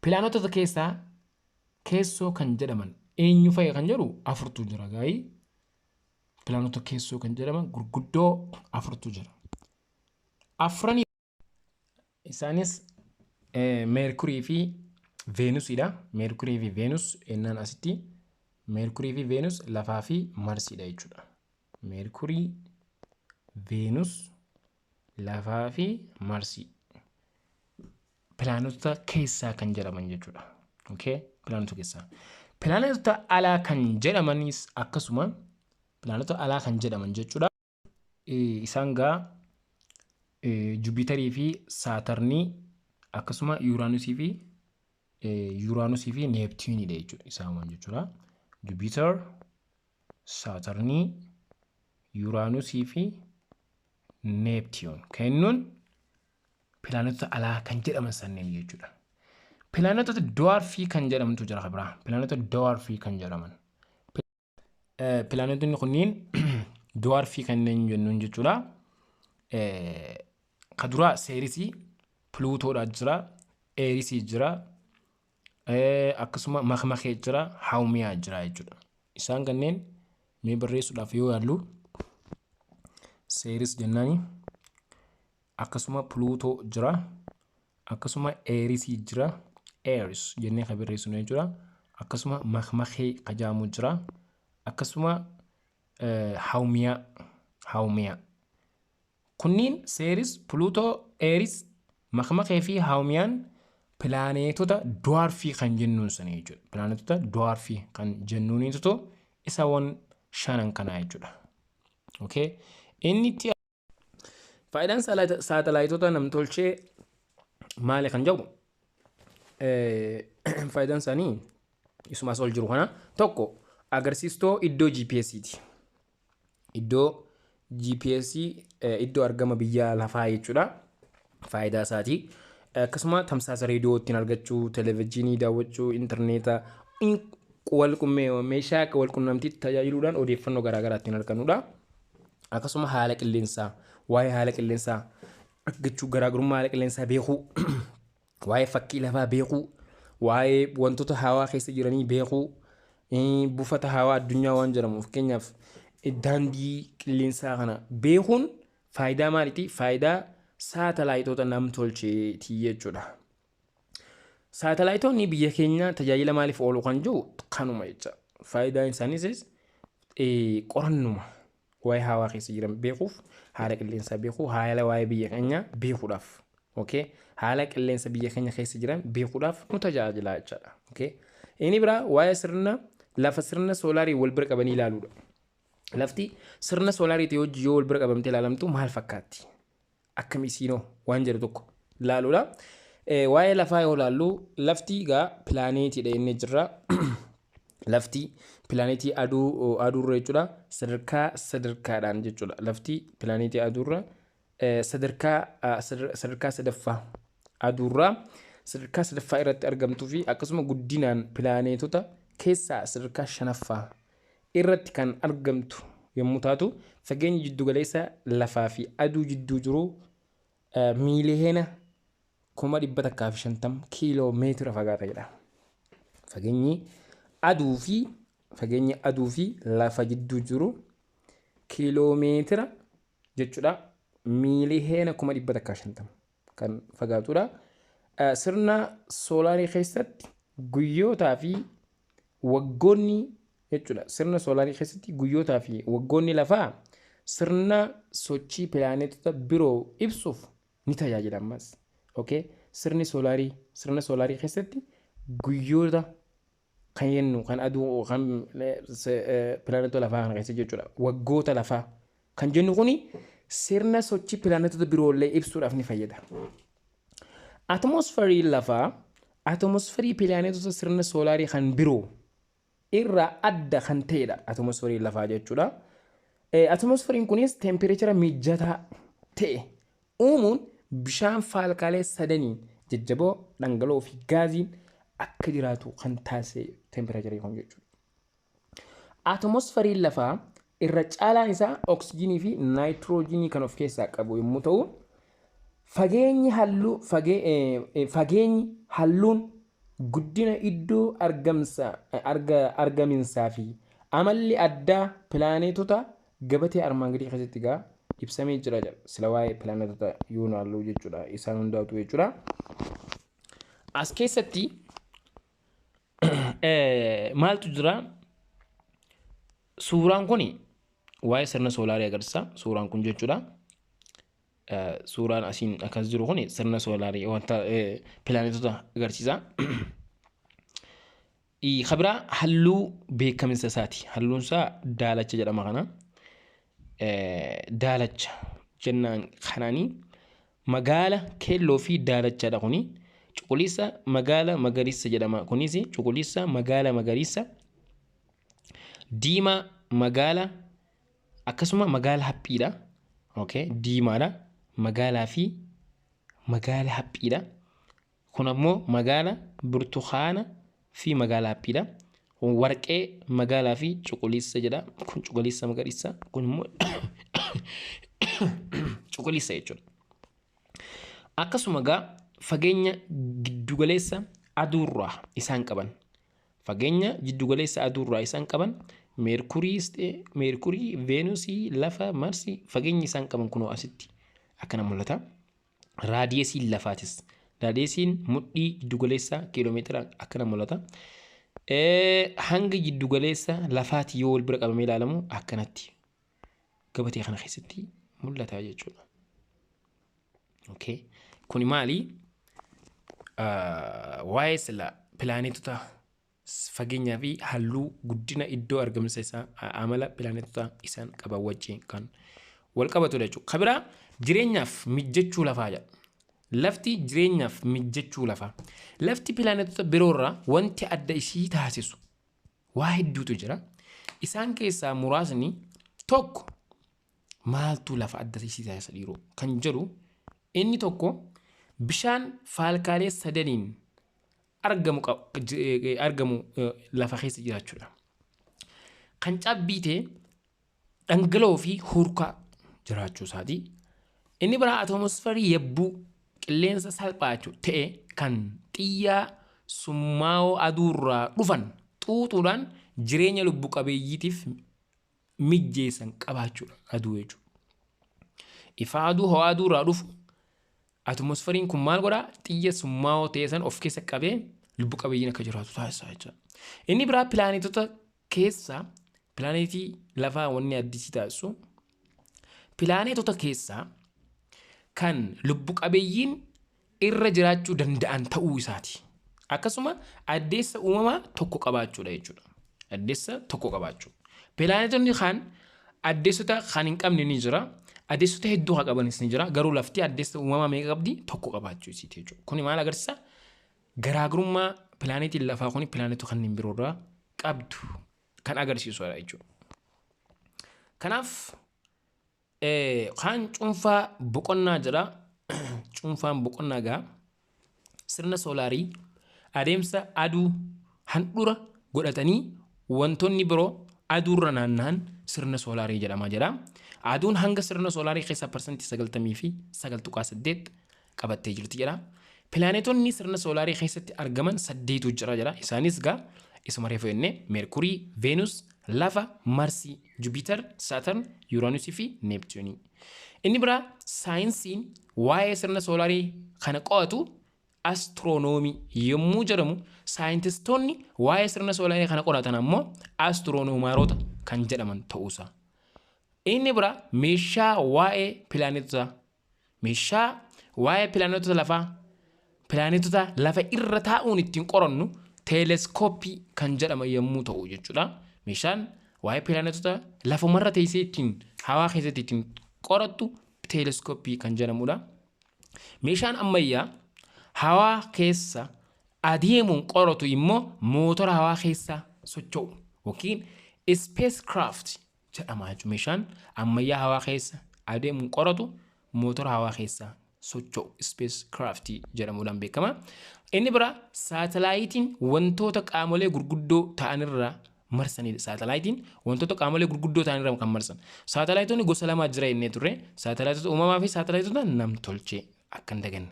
pilaanotota keessaa keessoo kan jedhaman eenyu fa'i kan jedhu, afurtu jira gaa'ii. Pilaanota keessoo kan jedhaman gurguddoo afurtu jira. Afran isaanis Meerkurii fi Veenusidha. Meerkurii fi Veenus ennaan asitti Meerkurii fi Veenus, lafaa fi Marsiidha jechuudha. Meerkurii, Veenus, lafaa fi Marsii. Pilaanotota keessaa kan jedhaman jechuudha. Okay? Pilaanotota keessaa. Pilaanotota alaa kan jedhamanis akkasuma, pilaanotota alaa kan jedhaman jechuudha. Isaan gaa Jupiterii fi Saatarnii, akkasuma Yuuraanusii fi Neeptiiniidha jechuudha. Isaan waan jechuudha. Jupiter, Saatarnii, Yuuraanusii fi Neeptiyuun kennuun pilaanotota alaa kan jedhaman sanneen jechuudha. Pilaanotota dwarfii kan jedhamtu jira biraa. Pilaanotota dwarfii kan jedhaman. Pilaanotonni kunniin dwarfii kanneen jennuun jechuudha. Ka duraa Seerisii, Piluutoodha jira, Eerisii jira, akkasuma Makmakee jira, Haawumiyaa jira jechuudha. Isaan kanneen mee barreessuudhaaf yoo yaallu, Seeris jennaani, akkasuma Piluutoo jira, akkasuma Eerisii jira, Eeris jennee kan barreessinu jechuudha. Akkasuma Makmakee kajaamu jira, akkasuma Haawumiyaa Haawumiyaa. Kunniin Seeris, Piluutoo, Eeris, Makmakee fi Haawumiyaan Pilaaneetota dwarfii kan jennuun sanii jechuudha. Pilaaneetota dwarfii kan jennuunitu isaawwan shanan kanaa jechuudha. Okay. Inni itti faayidaan saatalaayitoota namtolchee maali kan jedhu, faayidaan isaanii isumas ol jiru kana. Tokko, agarsiistoo iddoo GPS'ti. Iddoo GPS, iddoo argama biyya lafaa jechuudha. Faayidaa isaati. Akkasuma tamsaasa reediyoo ittiin argachuu, televezyiinii daawwachuu, intarneeta, meeshaa akka walqunnamtiitti tajaajiluudhaan odeeffannoo garaagaraa ittiin argannudha. Akkasuma haala qilleensaa, waa'ee haala qilleensaa argachuu, garaagarummaa haala qilleensaa beekuu, waa'ee fakkii lafaa beekuu, waa'ee wantoota hawaa keessa jiranii beekuu, buufata hawaa addunyaa waan jedhamu, fakkeenyaaf daandii qilleensaa kana beekuun faayidaa maaliiti? Faayidaa saatalaayitoota namtolcheetii jechuudha. Saatalaayitoonni biyya keenya tajaajila maaliif oolu kan jiru kanuma jecha. Faayidaan isaaniis qorannuma waa'ee hawaa keessa jiran beekuuf, haala qilleensaa beekuu, haala waa'ee biyya keenyaa beekuudhaaf. Okay? Haala qilleensa biyya keenya keessa jiran beekuudhaaf nu tajaajila jechaadha. Okay? Inni biraa waa'ee sirna lafa sirna soolaarii wal bira qabanii ilaaluudha. Lafti sirna soolaariitii hojii yoo wal bira qabamtee ilaalamtu maal fakkaatti? Akkam isiinoo waan jedhu tokko ilaaluudha. Waa'ee lafaa yoo ilaallu, lafti egaa pilaaneetiidha inni jirra. Lafti pilaaneetii aduu aduurra jechuudha. Sadarkaa sadarkaadhaan jechuudha. Lafti pilaaneetii aduurra sadarkaa sadarkaa sadaffaa, aduurraa sadarkaa sadaffaa irratti argamtuu fi akkasuma guddinaan pilaaneetota keessaa sadarkaa shanaffaa irratti kan argamtu yommuu taatu, fageenyi jiddugaleessa lafaa fi aduu jidduu jiru 150,000 kiiloo meetira fagaata jedha. Fageenyi aduu fi lafa jidduu jiru kiiloo meetira jechuudha 150,000 kan fagaatudha. Sirna soolaarii keessatti guyyootaa fi waggoonni jechuudha. Sirna soolaarii keessatti guyyootaa fi waggoonni lafaa sirna sochii pilaaneetota biroo ibsuuf ni tajaajila ammas. Okay? Sirni soolaarii, sirna soolaarii keessatti guyyoota kan jennu kan aduu kan pilaaneetota lafaa kana keessa jechuudha. Waggoota lafaa kan jennu kuni sirna sochii pilaaneetota biroollee ibsuudhaaf ni fayyada. Atmosferii lafaa atmosferii pilaaneetota sirna soolaarii kan biroo irraa adda kan ta'edha atmosferii lafaa jechuudha. Atmosferiin kunis teempireechara mijataa ta'e uumuun bishaan faalkaalee sadaniin, jajjaboo, dhangala'oo fi gaaziin akka jiraatu kan taasise teempireecharii kun jechuudha. Atmosferiin lafaa irra caalaan isaa oksijiinii fi naayitiroojiinii kan of keessaa qabu yommuu ta'u, fageenyi halluu fageenyi, halluun, guddina iddoo argamsa argaminsaa fi amalli addaa pilaaneetota gabatee armaan gadii keessatti egaa ibsamee jira jedha. Sila waa'ee pilaaneetota yoo ilaallu jechuudha, isaan hundaatu jechuudha. As keessatti maaltu jira? Suuraan kun waa'ee sirna soolaarii agarsiisa. Suuraan kun jechuudha. Suuraan asiin akkas jiru kun sirna soolaarii wanta pilaaneetota agarsiisa. Kan biraa halluu beekaminsa isaati. Halluun isaa daalacha jedhama kana. Daalacha jennaan kanaanii magaala keelloo fi daalachadha kuni. Cuquliisa, magaala, magariisa jedhama. Kunis cuquliisa, magaala, magariisa. Diimaa, magaala, akkasuma magaala haphiidha. Okay, diimaadha. Magaalaa fi magaala haphiidha. Kun ammoo magaala, burtukaana fi magaala haphiidha. Kun warqee, magaalaa fi cuquliisa jedha. Kun cuquliisa, magariisa. Kun immoo cuquliisa jechuudha. Akkasuma egaa fageenya giddugaleessa aduurraa isaan qaban. Fageenya giddugaleessa aduurraa isaan qaban, meerkuriis ta'e, meerkurii, veenusii, lafa, marsii, fageenyi isaan qaban kunoo asitti akkana mul'ata. Raadiyeesiin lafaatis, raadiyeesiin mudhii giddugaleessaa kiiloomeetira akkana mul'ata. Hanga giddugaleessa lafaati yoo wal bira qabamee ilaalamu akkanatti gabatee kana keessatti mul'ata jechuudha. Okay. Kuni maali? Waa'ee sila pilaanetota fageenyaa fi halluu, guddina, iddoo argamsa isaa, amala pilaanetota isaan qaban wajjin kan wal qabatudha jechuudha. Kan biraa jireenyaaf mijjachuu lafaa jedha. Lafti jireenyaaf mijjachuu lafaa. Lafti pilaanetota biroorraa wanti adda isii taasisu waa hedduutu jira. Isaan keessaa muraasni, tokko maaltu lafa adda isii taasisa dhiiroo kan jedhu, inni tokko bishaan faalkaalee sadaniin argamu lafa keessa jiraachuudha. Kan cabbii ta'e, dhangala'oo fi hurkaa jiraachuu isaati. Inni biraa atmosferii yabbuu, qilleensa salphaa ta'e kan xiyyaa summaa'oo aduurraa dhufan xuuxuudhaan jireenya lubbu qabeeyyiitiif mijjeessan qabaachuudha aduu jechuudha. Ifa aduu, ho'a aduurraa dhufu atmosferiin kun maal godhaa? Xiyya summaa'oo ta'e san of keessa qabee lubbu qabeeyyiin akka jiraatu taasisa jechuudha. Inni biraa pilaanetota keessaa pilaanetii lafaa wanni addisii taasisu, pilaanetota keessaa kan lubbu qabeeyyiin irra jiraachuu danda'an ta'uu isaati. Akkasuma addeessa uumamaa tokko qabaachuudha jechuudha. Addeessa tokko qabaachuu. Pilaanetonni kaan addeessota kan hin qabne ni jira. Addeessota hedduu kan qabanis ni jira. Garuu lafti addeessa uumamaa meeqa qabdi? Tokko qabaachuu isiiti jechuudha. Kuni maal agarsiisa? Garaagarummaa pilaanetiin lafaa kuni pilaanetota kanneen biroorraa qabdu kan agarsiisudha jechuudha. Kanaaf kaan cuunfaa boqonnaa jedha. Cuunfaan boqonnaa gaa sirna soolaarii adeemsa aduu handhura godhatanii wantoonni biroo aduurra naanna'an sirna soolaarii jedhama jedha. Aduun hanga sirna soolaarii keessaa 99.8% qabattee jirti jedha. Pilaanetonni sirna soolaarii keessatti argaman saddeetu jira jedha. Isaanis gaa isuma reefu jennee Meerkurii, Veenus, Lafa, Marsii, Jupiter, Saatarn, Yuuraanusii fi Neeptuunii. Inni biraa saayinsiin waa'ee sirna soolaarii kana qo'atu astiroonoomii yommuu jedhamu, saayintistoonni waa'ee sirna soolaarii kana qoratan ammoo astiroonomaroota kan jedhaman ta'uusaa. Inni biraa meeshaa waa'ee pilaanetota lafaa, pilaanetota lafa irra taa'uun ittiin qorannu teeleskooppii kan jedhama yommuu ta'u jechuudha. Meeshaan waa'ee pilaanetota lafumarra teessee ittiin hawaa keessatti ittiin qorattu teeleskooppii kan jedhamudha. Meeshaan ammayyaa hawaa keessa adeemuun qoratu immoo mootora hawaa keessa socho'u yookiin spacecraft jedhama jechuudha. Meeshaan ammayyaa hawaa keessa adeemuun qoratu mootora hawaa keessa socho'u spacecraft jedhamuudhaan beekama. Inni biraa saatalaayitiin wantoota qaamolee gurguddoo ta'anirraa marsanidha. Saatalaayitiin wantoota qaamolee gurguddoo ta'anirraa kan marsan. Saatalaayitoonni gosa lamaa jira jennee turre. Saatalaayitoota uumamaa fi saatalaayitoota namtolchee akka hin daganne.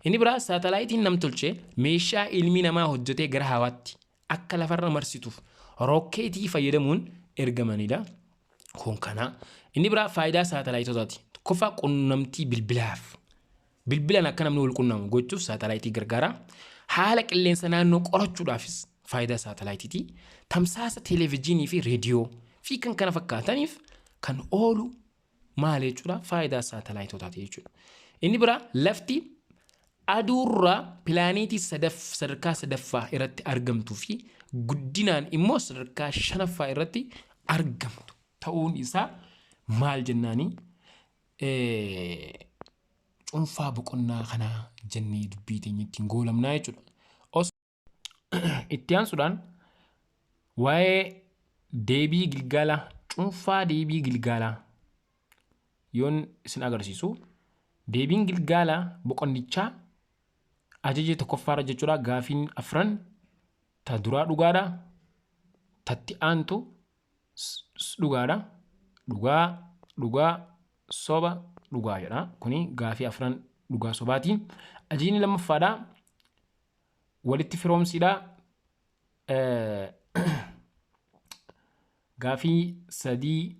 Inni biraa saatalaayitiin namtolchee meeshaa ilmi namaa hojjetee gara hawaatti akka lafarra marsituuf rookeetii fayyadamuun ergamanidha. Kun kana. Inni biraa faayidaa saatalaayitotaati. Tokkoffaa, qunnamtii bilbilaaf. Bilbilaan akka namni wal qunnamu gochuuf saatalaayitii gargaara. Haala qilleensa naannoo qorachuudhaafis faayidaa saatalaayitiiti. Tamsaasa televezyiinii fi reediyoo fi kan kana fakkaataniif kan oolu maal jechuudha? Faayidaa saatalaayitotaati jechuudha. Inni biraa lafti aduurraa pilaaneetii sadarkaa sadaffaa irratti argamtuu fi guddinaan immoo sadarkaa shanaffaa irratti argamtu ta'uun isaa maal jennaanii cuunfaa boqonnaa kanaa jennee dubbii teenya ittiin goolamnaa jechuudha. Itti aansuudhaan waa'ee deebii gilgaalaa, cuunfaa deebii gilgaalaa yoon isin agarsiisu, deebiin gilgaalaa boqonnichaa ajaja tokkoffaarra jechuudha, gaafiin afran ta duraa dhugaadha, tatti aantu dhugaadha, dhugaa, dhugaa, soba, dhugaa jedha. Kuni gaafii afran dhugaa sobaati. Ajajni lammaffaadha walitti firoomsiidha. Gaafii sadii,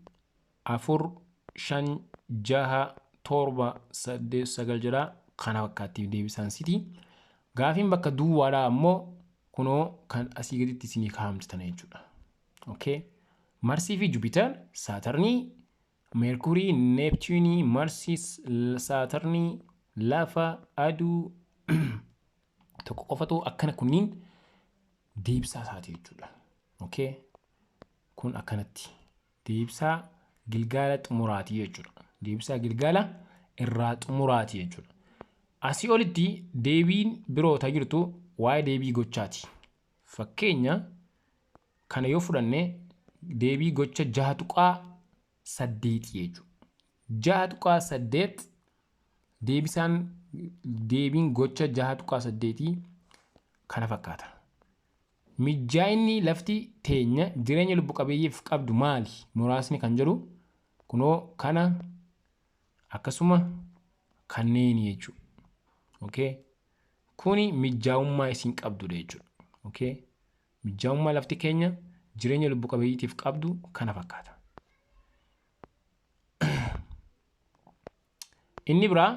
afur, shan, jaha, torba, saddeet, sagal jedha. Kana fakkaatti deebisaan siti. Gaafiin bakka duwwaadhaa ammoo kunoo kan asii gaditti isinii kaa'amtu tana jechuudha. Okay. Marsii fi Jupiter, Saatarnii, Meerkurii, Neeptuunii, Marsii, Saatarnii, lafa, aduu. Tokko qofatu akkana kunniin deebisaa isaati jechuudha. Okay? Kun akkanatti deebisaa gilgaala xumuraati jechuudha. Deebisaa gilgaala irraa xumuraati jechuudha. Asii olitti deebiin biroo ta jirtu waa'ee deebii gochaati. Fakkeenya kana yoo fudhanne deebii gocha 6.8 jechuudha. 6.8 deebisaan deebiin gocha 6.8 kana fakkaata. Mijaa'inni lafti teenya jireenya lubbu qabeeyyiif qabdu maali? Muraasni kan jedhu kunoo kana akkasuma kanneen jechuudha. Okay? Kuni mijaa'ummaa isin qabdudha jechuudha. Okay? Mijaa'ummaa lafti keenya jireenya lubbu qabeeyyiitiif qabdu kana fakkaata. Inni biraa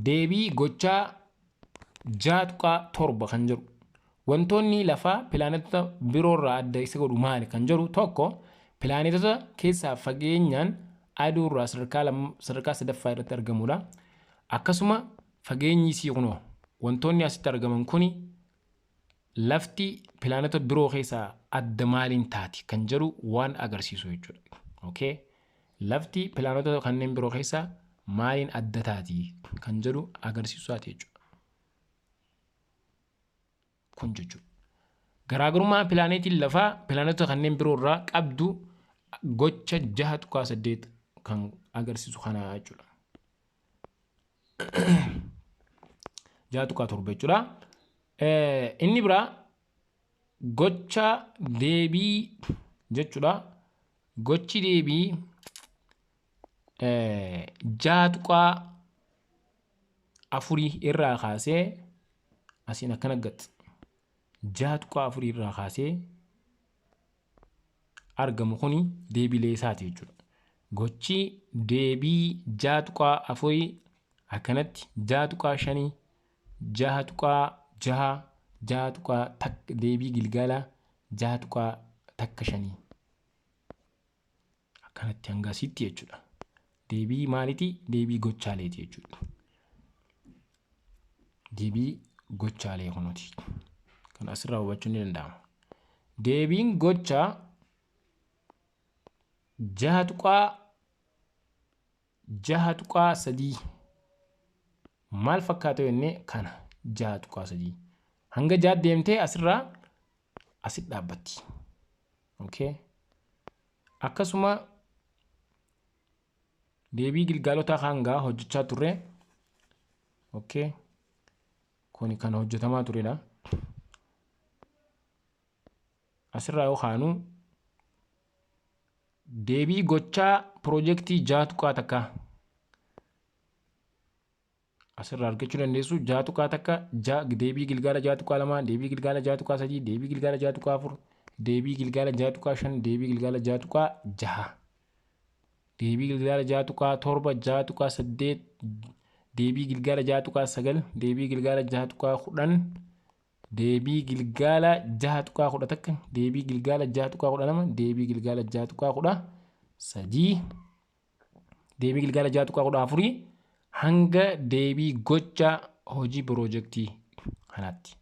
deebii gochaa 6.7 kan jedhu wantoonni lafaa pilaanetota biroorraa adda isa godhu maali kan jedhu tokko pilaanetota keessaa fageenyaan aduurraa sadarkaa sadaffaa irratti argamudha. Akkasuma fageenyi isii kunoo wantoonni asitti argaman kuni lafti pilaanetota biroo keessaa adda maaliin taati kan jedhu waan agarsiisu jechuudha. Okay? Lafti pilaanetota kanneen biroo keessaa maaliin adda taati kan jedhu agarsiisuusaati jechuudha. Kun jechuudha. Garaagarummaa pilaanetiin lafaa pilaanetota kanneen biroo irraa qabdu gocha 6.8 kan agarsiisu kana jechuudha. 6.7 jechuudha. Inni biraa gocha deebii jechuudha. Gochi deebii 6.4 irraa kaasee asiin akkana gax 6.4 irraa kaasee argamu kuni deebiilee isaati jechuudha. Gochi deebii 6.4 akkanatti 6.5 6.6 6.1 deebii gilgaala 6.15 akkanatti hanga asitti jechuudha. Deebii maaliiti? Deebii gochaaleeti jechuudha. Deebii gochaalee kunuuti. Kan asirraa hubachuun ni danda'ama. Deebiin gochaa 6.3 maal fakkaata jennee kana 6.3 hanga 6 deemtee asirraa asitti dhaabbatti. Okay. Akkasuma deebii gilgaalotaa hangaa hojjechaa turre. Okay. Kuni kan hojjetamaa turedha. Asirraa yoo kaanu deebii gochaa piroojeektii 6.1 asirraa argachuu dandeessu. 6.1 deebii gilgaala 6.2 deebii gilgaala 6.3 deebii gilgaala 6.4 deebii gilgaala 6.5 deebii gilgaala 6.6 deebii gilgaala 6.7 6.8 deebii gilgaala 6.9 deebii gilgaala 6.10 deebii gilgaala 6.11 deebii gilgaala 6.12 deebii gilgaala 6.13 deebii gilgaala 6.14 hanga deebii gocha hojii piroojeektii kanaatti.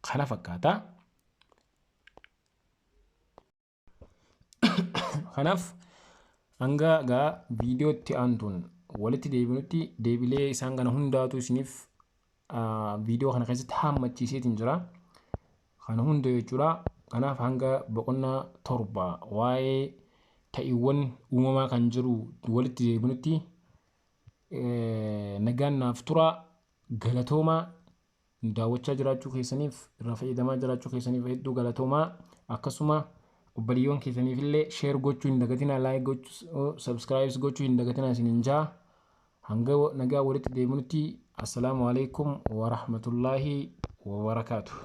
Kana fakkaata. Kanaaf hanga gaa viidiyootti aantuun walitti deebinutti deebilee isaan kana hundaatu isiniif viidiyoo kana keessatti haammachiiseetiin jira. Kana hunda jechuudha. Kanaaf hanga boqonnaa 7 waa'ee ta'iiwwan uumamaa kan jiru walitti deebinutti nagaan naaf tura. Galatoomaa daawwachaa jiraachuu keessaniif irraa fayyadamaa jiraachuu keessaniif hedduu galatoomaa. Akkasuma obboleeyyan keessaniif illee share gochuu hin dagatinaa, like gochuu, subscribe gochuu hin dagatinaa isiniin jaa. Hanga nagaa walitti deebinutti assalaamu alaikum wa rahmatullaahi wa barakaatuh.